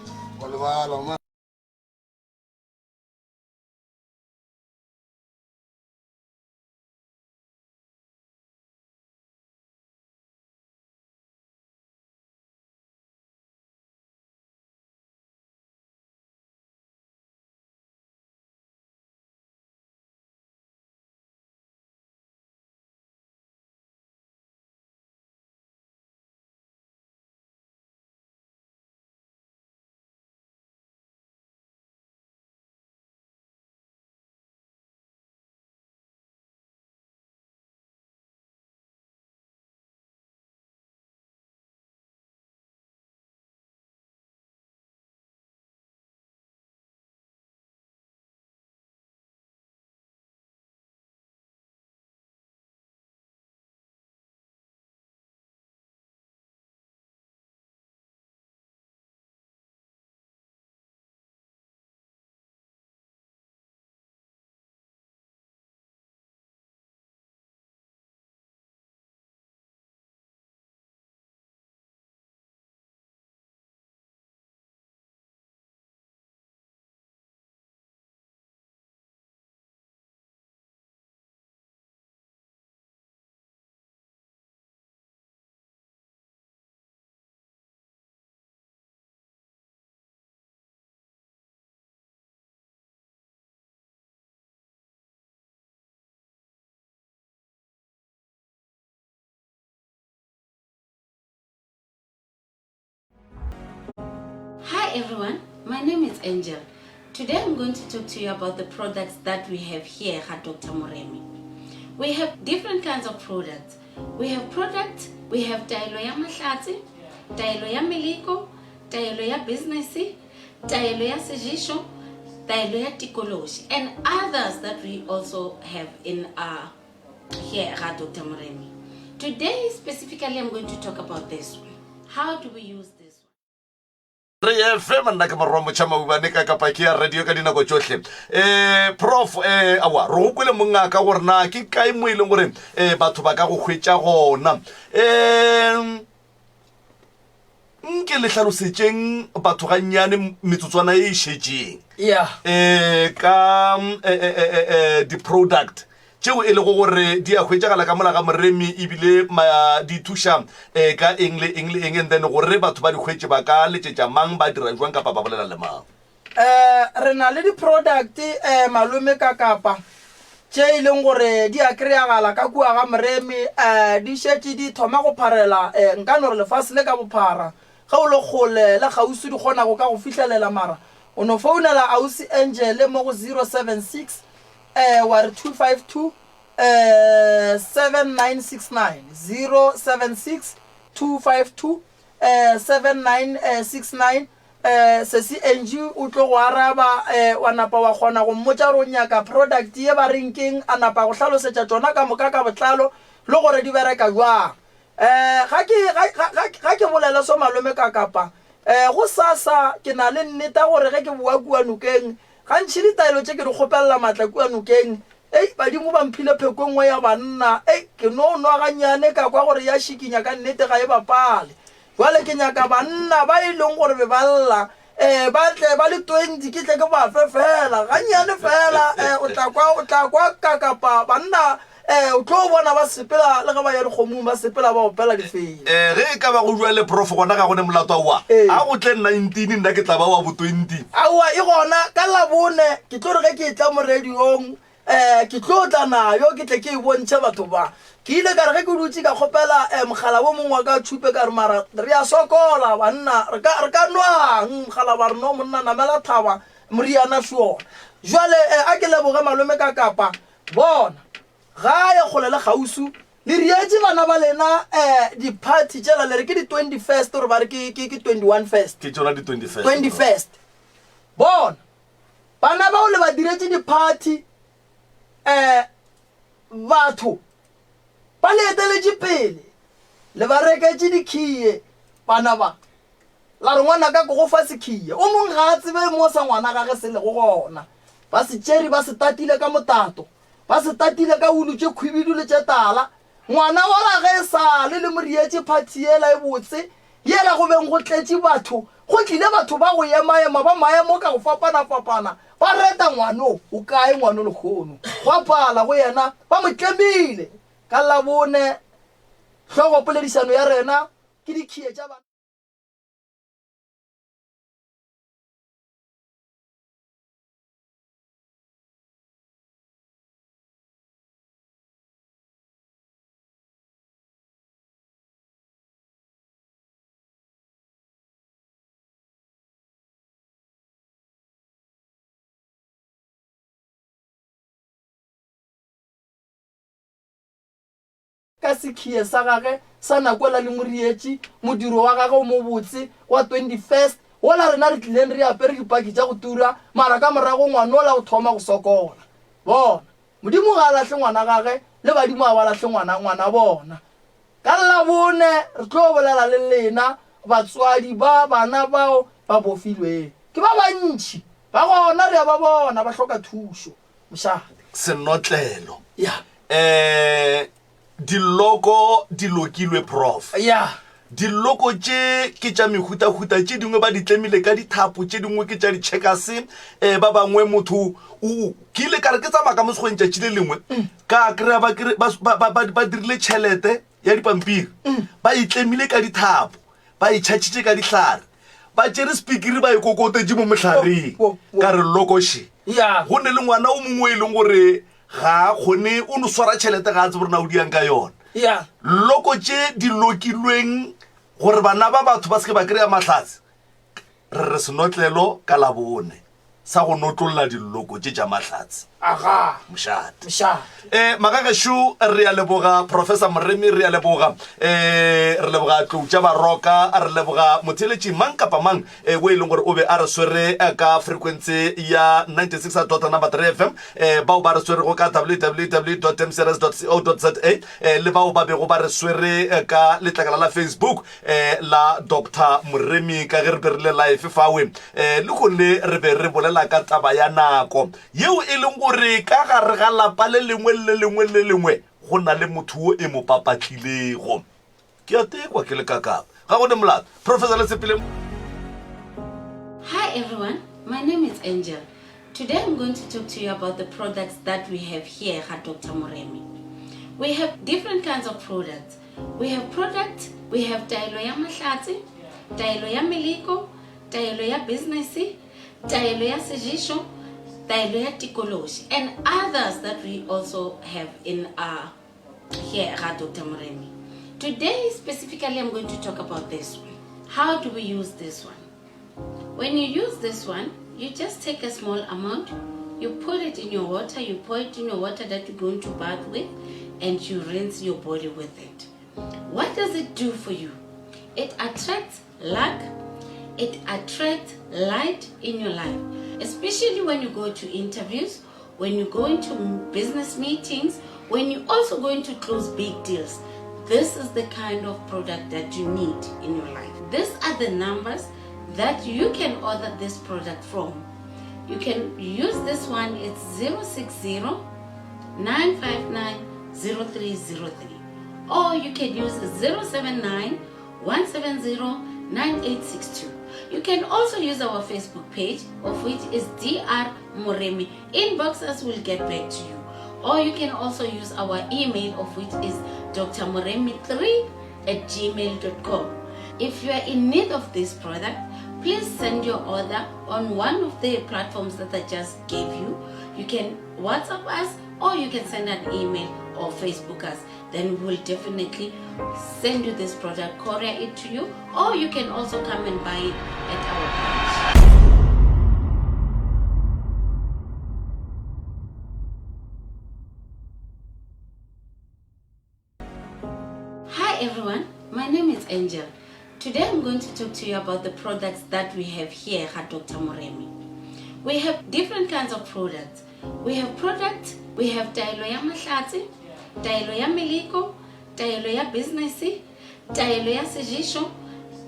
Hi everyone, my name is Angel. Today I'm going to talk to you about the products that we have here at Dr. Moremi. We have different kinds of products. We have products, we have taelo ya mahlatse, taelo ya meleko, taelo ya business, taelo ya sejisho, taelo ya tikološi, and others that we also have in our here at Dr. Moremi. Today specifically I'm going to talk about this one. How do we use this one? Re efe manna ke morwa motšha maubane ka kapa ke ya radio ka dinako tšohle. Eh prof eh awa re go kwele mongaka gore na ke kae mo e leng gore eh batho ba ka go hwetša gona. Eh nke le hlalosetšeng batho gannyane metsotswana e e šetšeng. Yeah. Eh ka eh, eh, eh, eh, di-product tšeo e lego gore di a hwetšagala ka mola ga Moremi ebile ma di thuša um ka eng le eng le eng and then gore batho ba di hwetše ba ka letšetša mang, ba dira jwang kapa ba bolela le mang. Um re na le di-product um malome ka kapa tše e leng gore di a kry-agala ka kua ga Moremi um di šetše di thoma go pharela um nka no re lefase le ka bophara ge o le kgole le kgauswi di kgona go ka go fihlelela mara o no founela ausi Angel mo go 076 eh, wa re 252 eh, 7969 076 252 eh, 7969 eh, sesi Angie o tlo go araba eh, wa napa wa kgona go mmotša gore o nyaka product ye ba reng keng a napa go hlalosetša tšona ka moka ka botlalo le gore di bereka jwang eh, ga ke ga, ga, ga, ga ke bolele so malome ka kapa eh, go sasa ke na le nneta gore ge ke boa kua nokeng Gantši ditaelo tše ke di kgopelela maatla kua nokeng. Ei, badimo ba mphile pheko e nngwe ya banna. Ei, ke no nwa gannyane ka kwa gore ya šikinya ka nnete ga e bapale. Bjale ke nyaka banna ba e leng gore be ba lla, eh, ba tle ba le 20 ke tle ke ba fe feela gannyane feela. Eh, o tla kwa, o tla kwa ka kapa banna Ee, o tlo bona ba sepela le ge ba ya dikgomong, ba sepela ba opela difeie. Ee, ge e ka ba go bjale, Prof, gona ga go ne molato, aowa. Ee. A go tle 19, nna ke tla ba wa bo 20. Aowa, e gona, ka Labone, ke tlo re ge ke etla mo radiong, Um ke tlo tla nayo ke tle ke e bontšhe batho ba. Ke ile ka re ge ke dutše ka kgopela um mogala wo mongwe wa ka tšhupe ka re mara re a sokola banna re ka re ka nwang mogala ba re no monna namela thaba moriana sure. Jwale um a ke leboge malome ka kapa bona gae kgole le kgausu le rietše bana ba lena um di-party tšela le re ke di 21st gore ba re ke ke ke 21 first. Ke tšona di 21st. 21st. Bona Bana bao le ba diretše diphathi, um batho ba le eteletše pele, le ba reketše dikhiye, bana ba. La re, Ngwanaka, ke go fa sekhiye. O mong ga a tsebe mo sa ngwana gage se lego gona. Ba se tšere ba se tatile ka motato, ba se tatile ka wulu tše khwibidu le tše tala. Ngwana wola ge e sa le le mo rietše phathi yela e botse, Yela go beng go tletše batho, go tlile batho ba go emaema ba maemo ka go fapanafapana, ba reta ngwano. O kae ngwano lehono? Gwa pala go yena, ba mo tlemile. Ka Labone, hlogo poledišano ya rena ke dikhiye tša bana. Ka sekhiye sa gage sa nakwela le morietši, modiro wa gage o mobotse wa 21st, wola rena re tlileng re apere dipaki tša go tura, mara ka morago ngwanola o thoma go sokola. Bona, Modimo ga a lahle ngwana gage, le badimo ga ba lahle ngwana, ngwana bona. Ka Labone re tlo bolela le lena batswadi ba bana bao ba bofilweng. Ke ba bantši ba gona re a ba bona ba hloka thušo. Mošate. Senotlelo. Ya. Eh, diloko di lokilwe Prof. Ya. Diloko tše ke tša mehutahuta, tše dingwe ba di tlemile ka dithapo, tše dingwe ke tša ditšhekase. Eh, ba bangwe motho o ke ile ka re ke tsamaya ka mo sekgweng tšatši le lengwe ka kry-a ba kry- ba- ba- ba- ba- ba dirile tšhelete ya dipampiri ba e tlemile ka dithapo ba e tšhatšhitše ka dihlare ba tšere sepikiri ba e kokotetše mo mohlareng Wo, wo, wo. ka re lokoše Ya. go ne le ngwana o mongwe e leng gore ga a kgone o no swara tšhelete ga a tsebe gore na o diang ka yona Ya. loko tše di lokilweng gore bana ba batho ba se ke ba kry-a mahlatse re re senotlelo ka labone sa go notlolla dilloko tše tša mahlatse. Aga. Mošate. Mošate. Eh, magagešo re a leboga Professor Moremi re a leboga eh, re leboga Tlou tša Baroka re leboga motheeletši mang kapa mang eh, o e leng gore o be a re swere eh, ka frequency ya 96 dot number 3 FM eh, bao ba re swerego ka www mcrs co za eh, le bao ba bego ba re swere eh, ka letlakala la Facebook eh, la Doctor Moremi ka ge re be re le live fawe eh, lehono le re be re bolela ka taba ya nako yeo e leng gore ka gare ga lapa le lengwe le lengwe le lengwe go na le motho wo e mo papatlilego. Ke a tekwa ke le kakapa ga go ne molato. Professor Letsepile. Hi everyone, my name is Angel. Today I'm going to talk to you about the products that we have here at Dr. Moremi. We have different kinds of products. We have product, we have taelo ya mahlatse, taelo ya meleko, taelo ya business, taelo ya sejisho, taelo ya tikološi, and others that we also have in our here at Dr. Moremi. Today specifically I'm going to talk about this one. How do we use this one? When you use this one, you just take a small amount, you put it in your water, you pour it in your water that you're going to bath with, and you rinse your body with it. What does it do for you? It attracts luck, it attracts light in your life, especially when you go to interviews, when you go into business meetings, when you're also going to close big deals. This is the kind of product that you need in your life. These are the numbers that you can order this product from. You can use this one, it's 060 959 0303. Or you can use 079 170 9862. You can also use our Facebook page, of which is DR Moremi. Inbox us, we'll get back to you. Or you can also use our email, of which is drmoremi3 at gmail.com. If you are in need of this product, please send your order on one of the platforms that I just gave you. You can WhatsApp us or you can send an email or Facebook us. Then we'll definitely send you this product, courier it to you, or you can also come and buy it at our branch. Hi everyone, my name is Angel. Today I'm going to talk to you about the products that we have here at Dr. Moremi. We have different kinds of products. We have products, we have taelo ya mahlatse, taelo ya meleko, taelo ya business, taelo ya sejisho,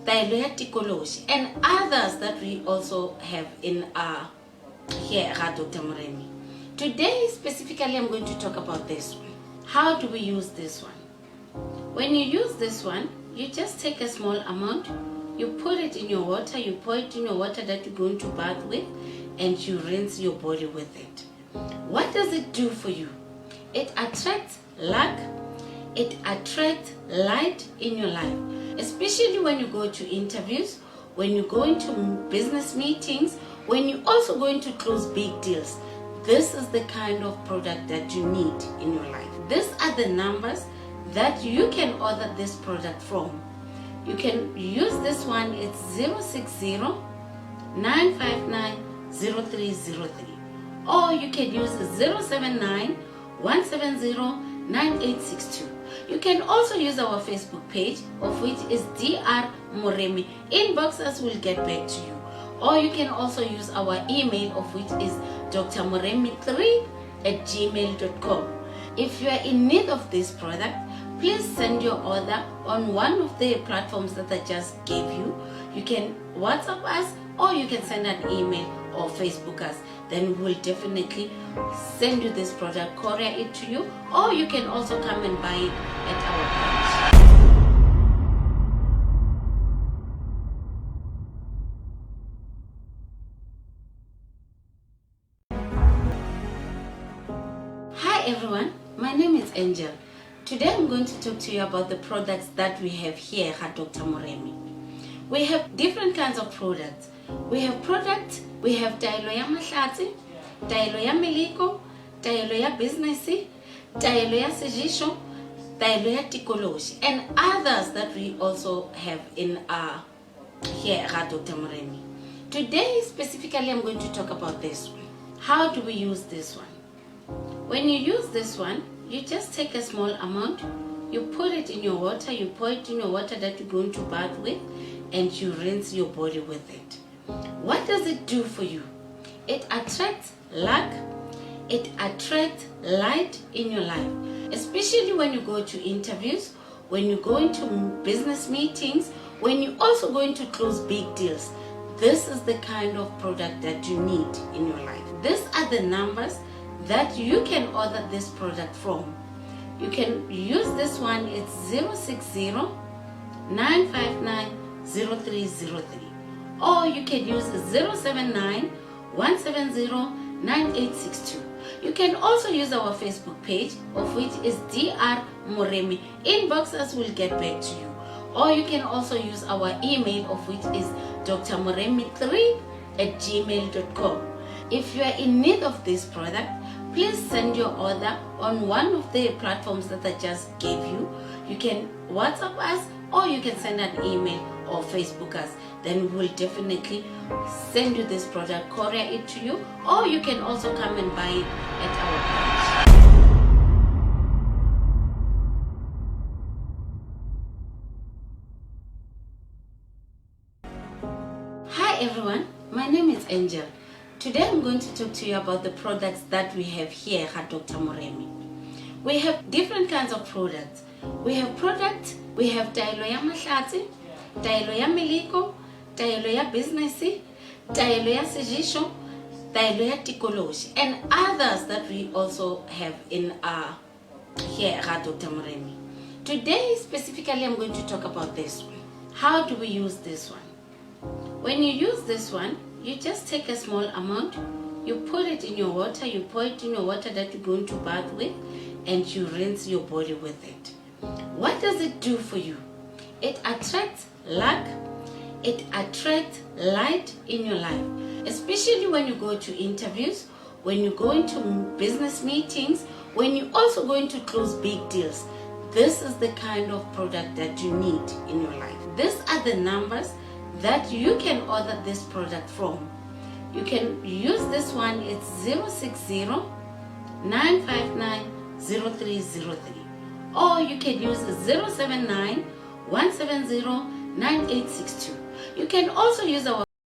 taelo ya tikoloshi, and others that we also have in our here at Dr. Moremi. Today specifically I'm going to talk about this one. How do we use this one? When you use this one, you just take a small amount, you put it in your water, you pour it in your water that you're going to bath with, and you rinse your body with it. What does it do for you? It attracts luck, it attracts light in your life, especially when you go to interviews, when you go into business meetings, when you're also going to close big deals. This is the kind of product that you need in your life. These are the numbers that you can order this product from. You can use this one, it's 060 959 0303. Or you can use 079 170 9862. You can also use our Facebook page, of which is DR Moremi. Inbox us, we'll get back to you. Or you can also use our email, of which is drmoremi3 at gmail.com. If you are in need of this product, please send your order on one of the platforms that I just gave you. You can WhatsApp us or you can send an email or Facebook us. Then we'll definitely send you this product, courier it to you, or you can also come and buy it at our branch. Hi everyone, my name is Angel. Today I'm going to talk to you about the products that we have here at Dr. Moremi. We have different kinds of products. We have products, we have taelo ya mahlatse, taelo ya meleko, taelo ya business, taelo ya sejisho, taelo ya tikoloshi, and others that we also have in our here at Dr. Moremi. Today specifically I'm going to talk about this one. How do we use this one? When you use this one, you just take a small amount, you put it in your water, you pour it in your water that you're going to bath with, and you rinse your body with it. What does it do for you? It attracts luck, it attracts light in your life, especially when you go to interviews, when you go into business meetings, when you're also going to close big deals. This is the kind of product that you need in your life. These are the numbers that you can order this product from. You can use this one, it's 060 959 0303. Or you can use 079 170 9862. You can also use our Facebook page, of which is DR Moremi. Inbox us, we'll get back to you. Or you can also use our email, of which is drmoremi3 at gmail.com. If you are in need of this product, please send your order on one of the platforms that I just gave you. You can WhatsApp us or you can send an email or Facebook us. Then we'll definitely send you this product, courier it to you, or you can also come and buy it at our branch. Hi everyone, my name is Angel. Today I'm going to talk to you about the products that we have here at Dr. Moremi. We have different kinds of products. We have products, we have taelo ya mahlatse, taelo ya meleko, taelo ya business, taelo ya sejisho, taelo ya tikoloshi, and others that we also have in our here at Dr. Moremi. Today specifically I'm going to talk about this one. How do we use this one? When you use this one, you just take a small amount, you put it in your water, you pour it in your water that you're going to bath with, and you rinse your body with it. What does it do for you? It attracts luck, it attracts light in your life, especially when you go to interviews, when you go into business meetings, when you're also going to close big deals. This is the kind of product that you need in your life. These are the numbers that you can order this product from. You can use this one, it's 060 959 0303. Or you can use 079 170 9862. You can also use our